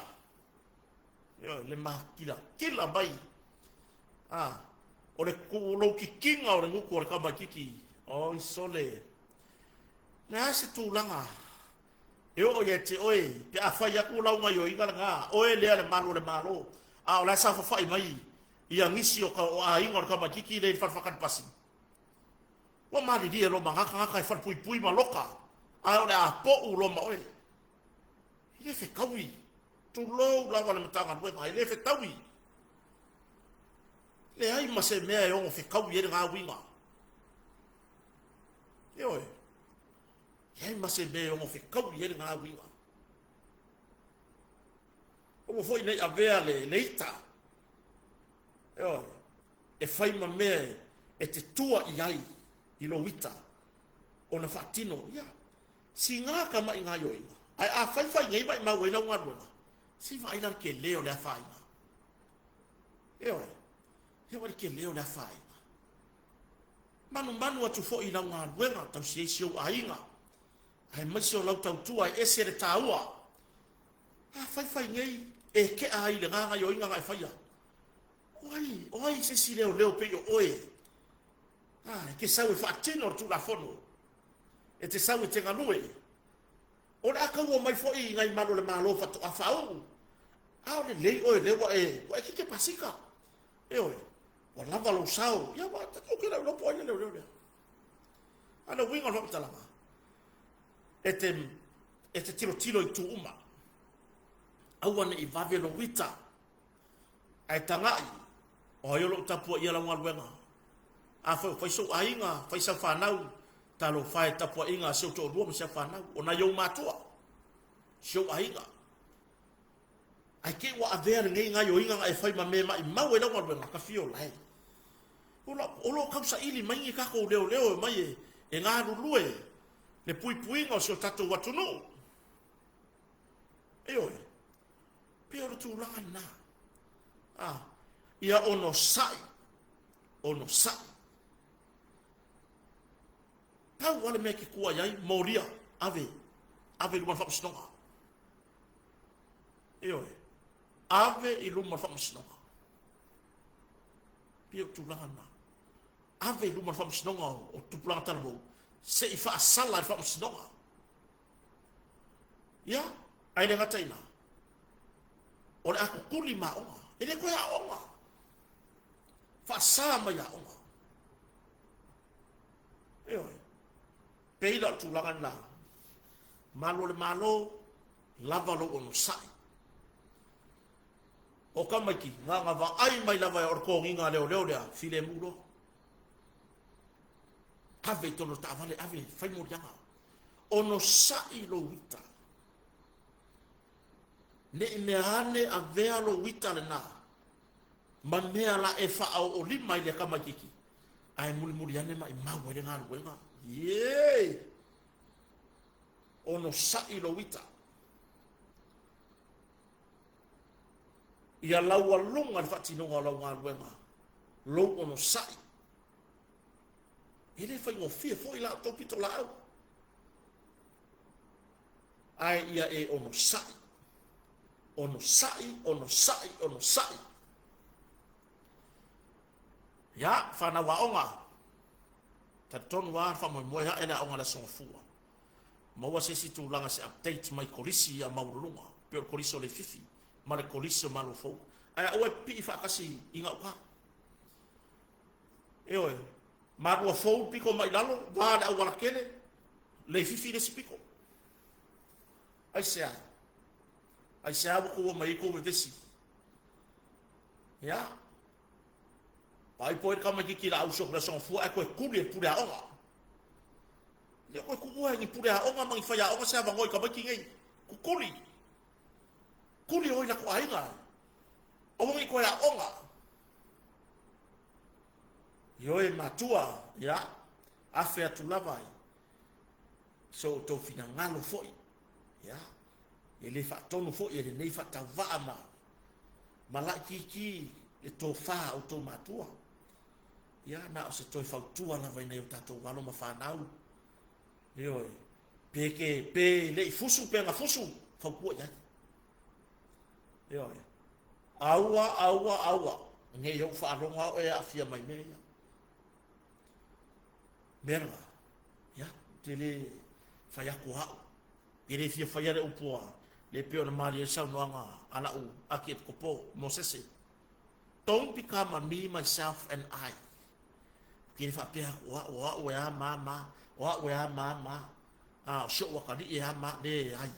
Ioe, le matilatila mai. A, o le lou kikiga o le gutu o le tamaititi, oi sole. Le a se tulaga e oo ia te oe pe a fai atu lau gaioiga lena, oe lea le malu o le Malo, a o la e saofafai mai ia nisi o, ka, o aiga o le tamaititi lea i le fale faatali pasi. Ua malilie loa ma na tagata e falepuipui ma loka, ae o le a pou loa ma oe. E le fetaui. Tulou lava le Matagaluega, e le fetaui. Leai ma se mea e ono fetaui ai lena uiga. Ioe. Leai ma se mea e ono fetaui ai lena uiga. Aua foi nei avea le, le ita. Ioe. E fai ma mea e te tua i ai i lou ita ona faatino. Ia, Siga ka maʻi gaioiga, ae a faifai nei maʻimau ai lau galuega, se vaai la le tele o le afaina. Ioe, e vaai le tele o le afaina. Manumanu atu foi i lau galuega, tausi ai si ou aiga, aemaise o lau tautua e ese le taua. A faifai nei, e kea ai i lena gaioiga na e faia. O ai, o ai se isi leoleo pei o oe? A, e te sau e faatino le Tulafono. E te sau e te galue. O le a taua mai foi i nai malu o le Malo faatoa faauu. A o lelei oe lea ua e, ua e keke pasika. Ioe, ua lava lou sao. Ia, ua tatou te le iloa po o ai le leoleo lea. A o le uiga o le faamatalaga, e te, e te tilotilo i itu uma. Aua ne i vave lou ita. Ae tagai, o ai o lo o tapuaia lau galuega? Afai o fai sou aiga, fai sau fanau, talofa e tapuaiga a si ou toalua ma si au fanau, o nai ou matua, si ou aiga. Ae te i ua avea lenei gaioiga na e fai ma mea e maimau ai lau galuega, ka fia ola e. O lo, o lo o tausaili mai ni tatou leoleo e omai e, e galulue le puipuiga o si o tatou atunuu. Ioe. Pei o le tulaga lena. A, ia onosai, onosai. Pau lava le mea e te tua i ai, molia, ave, ave i luma o le faamasinoga. Ioe, ave i luma o le faamasinoga. Pei o le tulaga lena. Ave i luma o le faamasinoga o tupulaga talavou, se i faasala e le faamasinoga. Ia, ae le gata i ina, o le a kukuli ma aoga. E le toe aoga. Faasa mai aoga. Ioe. Pei la o le tulaga lena. Malu o le Malo, lava lou onosai. O tamaiti, na ona vaai mai lava o le toniga a leoleo lea, filemu loa. Ave i totonu o le taavale, ave, fai moliaga. Onosai lou ita. Ne i mea ane avea lou ita lena ma mea la e faaoolima i le tamaitiiti, ae mulimuli ane maimau ai le galuega. Ie! Onosai lou ita. Ia laualuga le faatinoga o lau galuega, lou onosai. E le faigofie foi la outou pitolaau. Ae ia e onosai. Onosai, onosai, onosai. Ia, fanau aoga, talitonu lava le faamoemoe ae le aoga i le Aso Gafua. Maua se isi tulaga se update mai kolisi ia maualuluga, pei o le kolisi o Leififi ma le kolisi o Maluafou. Ae aua e pipii faatasi i gauta. Ioe, Maluafou le pito mai lalo, va le aualatele, Leififi le isi pito. Aisea? Aisea ua tou omai ai tou vevesi? Ia, vaai po o ai le tamaitiiti o le a usu atu i le Aso Gafua ae toe tuli e le pule aoga. Le toe tuua e ni pule aoga ma ni faiaoga se avanoa i tamaiti nei. Tutuli. Tuli o i latou aiga. Aua ne i toe aoga. Ioe matua, ia, afe atu lava i so outou finagalo foi. Ia, e le faatonu foi e lenei faatauvaa ma ma laitiiti le tofa a outou matua. Ia, na o se toe fautua lava i nai o tatou alo ma fanau. Ioe, pe ke, pe le i fusu pe na fusu, fautua i ai. Ioe, aua, aua, aua, ne i ou faalogo lava oe e aafia mai mea ia. Mea lena, ia, ou te le fai atu o au. E le fia faia le upu a le pei ona malie ai le saunoaga a la'u Akiepikopo, Mosese, Don't become a me, myself and I. Ou te le faapea atu o a'u, o a'u e a ma ma, o a'u e a ma ma, a o si o'u atalii e a ma, leai.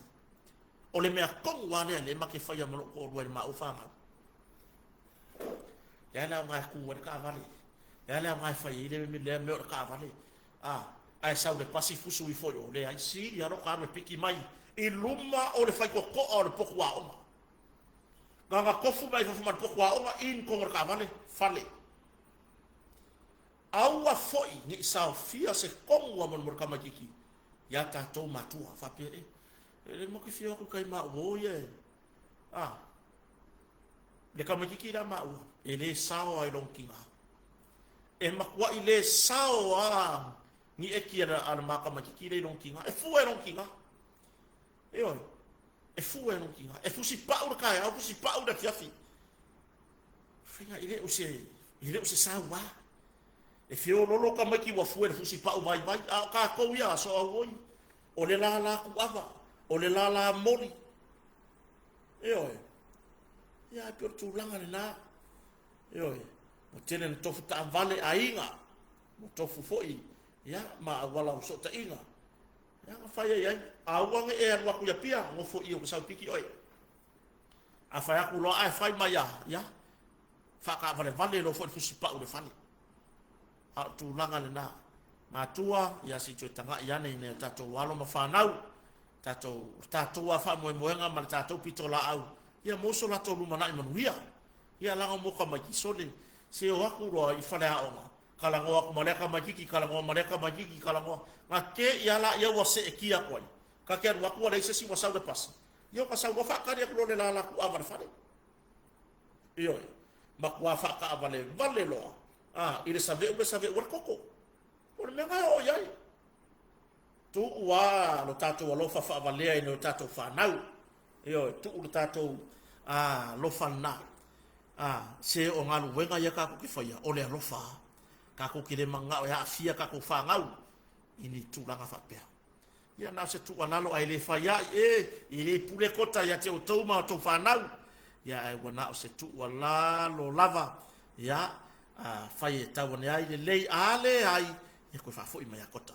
O le mea tonu lava lea lea ma te faia ma lo'u to'alua i le maua fanau. Le a le aoga e tu ai le taavale, le a le aoga e fai ai le lea mea o le taavale, a ae sau le pasi fusu ifo i o, leai, sili lava lota alu e piki mai i luma o le faitotoa o le potu aoga. Na ona tofu mai fafo ma le potu aoga in totonu o le taavale, fale. Aua foi ne i saofia se tonu lava mo le tamaitiiti iā tatou matua, faapea e, e le matou te fia o atu i tai ma au o ia e, a, le tamaitiiti la maua, e le sao lava i lona tina. E matuai le sao lava ni eki a le ma tamaitiiti lea i lona tina. E fua e lona tina. Ioe, e fua e lona tina. E fusipau le taeao, fusipau le afiafi. Faiga e le o se, e le o se saua. E feololo tamaiti ua fua i le fusipau vaivai, a o tatou ia aso auoi, o le lala kuava, o le lala moli. Ioe, ia e pei o le tulaga lena. Ioe, ua tele na tofu taavale aiga, ua tofu foi ia, ma auala o sootaiga. Ia, na fai ai ai. Aua ne i e alu atu i Apia, nofo i o sau piki oe. A fai atu loa ae fai mai a, ia, faataavalevale loa foi le fusipau i le fale. A o tulaga lena. Matua, ia se i toe taga'i ane i nai o tatou alo ma fanau, tatou, o le tatou lava faamoemoega ma le tatou pitolaau, ia maua so latou lumanai manuia. Ia laga mo tamaiti, sole, se o atu loa i faleaoga, talanoa atu ma lea tamaititi, talanoa ma lea tamaititi, talanoa, na te i a laia ua seetia atu ai. Ta te alu atu ua leai se isi ua sau le pasi, ia ua sau loa faatali atu loa le lala kuava i le fale. Ioe, matua faataavalevale loa, a, i le save'u le save'u ai le koko. O le mea lena e oo i ai. Tuu lava lo tatou alofa faavalea i nai o tatou fanau. Ioe, tuu le tatou alofa lena. Se o galuega ia tatou te faia, o le alofa. Tatou te le mananao e aafia tatou fanau i ni tulaga faapea. Ia na o se tuualalo ae le fai ai, e le pule kota ia te outou ma outou fanau. Ia ae ua na o se tuualalo lava, ia fai e tau ane ai lelei, a leai, ia toe faafoi mai ia kota.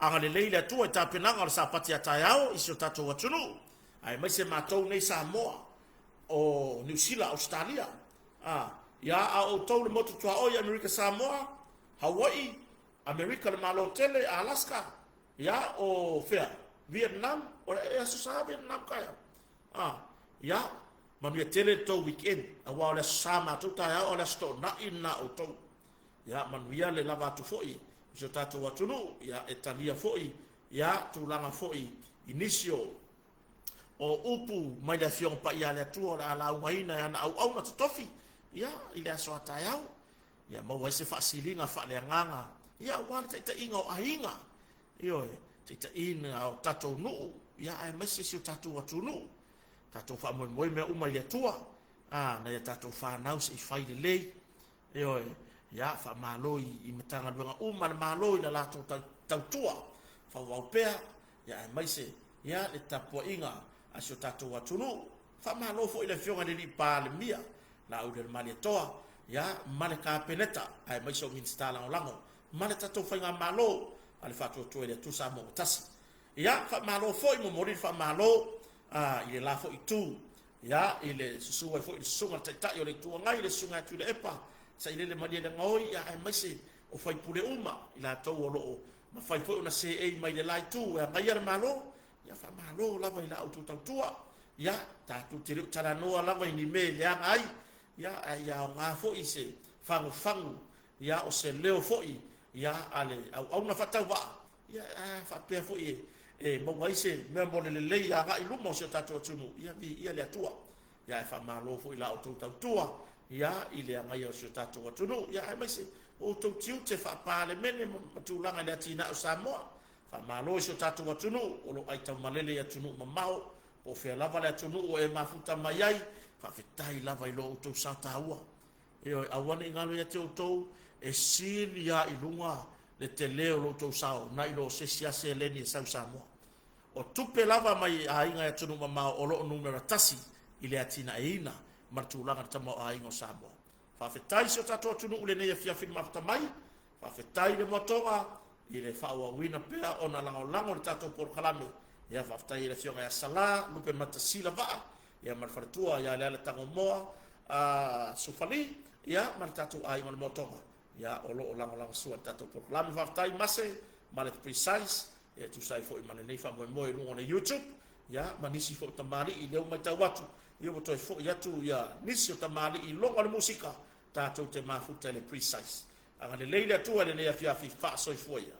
Agalelei le Atua i tapenaga o le Sapati a taeao i si o tatou atunuu, aemaise matou nei Samoa o Niu Sila, Ausetalia, ia a o outou le motu tuaoi Amerika Samoa, Hawaii, Amerika le Malo tele, Alaska, ia o fea, Vietnam, o le aso Sa Vietnam taeao. Ia, manuia tele le tou weekend, aua o le aso Sa matou taeao, o le aso Toonai lena outou. Ia, manuia le lava atu foi i si o tatou atunuu, ia, e talia foi, ia, tulaga foi i nisi o upu mai le Afioga Paia a le Atua o le a laugaina e ana auauna totofi, ia, i le aso a taeao. Ia, maua ai se faasiliga faaleagaga, ia, aua le taitaiga o aiga, ioe, taitaiga o tatou nuu, ia, aemaise si o tatou atunuu. Tatou faamoemoe mea uma i le Atua, nai a tatou fanau se i fai lelei, ioe, ia, faamalo i Matagaluega uma le Malo i le latou tautua, faaauau pea, ia, aemaise, ia, le tapuaiga a si o tatou atunuu. Faamalo foi i le Afioga i le Alii Palemia, Laaulialemalietoa, ia, ma le Kapeneta, aemaise o Minisita Lagolago, ma le tatou faigamalo a le Faatuatua i le Atua Samoa ua tasi. Ia, faamalo foi, momoli le faamalo i le la foi itu, ia, i le susu ai foi le susuga le Taitai o le Itu Agai, le susuga ia Tuilaepa, Sailele Malielegaoi, ia, aemaise o faipule uma, i latou o loo mafai foi ona seei mai le la itu e agaia le Malo. Ia, faamalo lava i la outou tautua. Ia, tatou te le o talanoa lava i ni mea e leaga ai, ia, ae ia aoga foi se fagufagu, ia, o se leo foi, ia, a le auauna faatauvaa, ia, faapea foi e maua ai se mea mo le lelei agai i luma o si o tatou atunuu, ia, viia le Atua. Ia, ae faamalo foi i la outou tautua, ia, i le agaia o si o tatou atunuu, ia, aemaise o outou tiute faapalemene ma tulaga i le atinae o Samoa. Faamalo i si o tatou atunuu o lo o aitaumalele i atunuu mamao, po o fea lava le atunuu o e mafuta mai ai, faafetai lava i lo outou sa taua. Ioe, aua ne i galo ia te outou, e sili lava i luga le tele o lo outou sao nai lo se isi lava seleni e sau i Samoa. O tupe lava mai aiga i atunuu mamao o lo o numera tasi i le atinaeina ma le tulaga i le tamaoaiga o Samoa. Faafetai si o tatou atunuu i lenei afiafi mafuta mai, faafetai i le moatoga i le faaauauina pea ona lagolago i le tatou polokalame. Ia, faafetai i le Afioga ia Sala Lupe Matasila Vaa, ia, ma le faletua ia Leala Tagomoa Sufali, ia, ma le tatou aiga o le moatoga, ia, o lo o lagolago sua i le tatou polokalame. Faafetai Mase ma le Precise, ia, tusa ai foi ma lenei faamoemoe i luga o le YouTube, ia, ma nisi foi o tamalii lea ua matau atu, ia, ua toe foi atu, ia, nisi o tamalii i luga o le musika, tatou te mafuta i le Precise. Agalelei le Atua i lenei afiafi, faasoifua ia.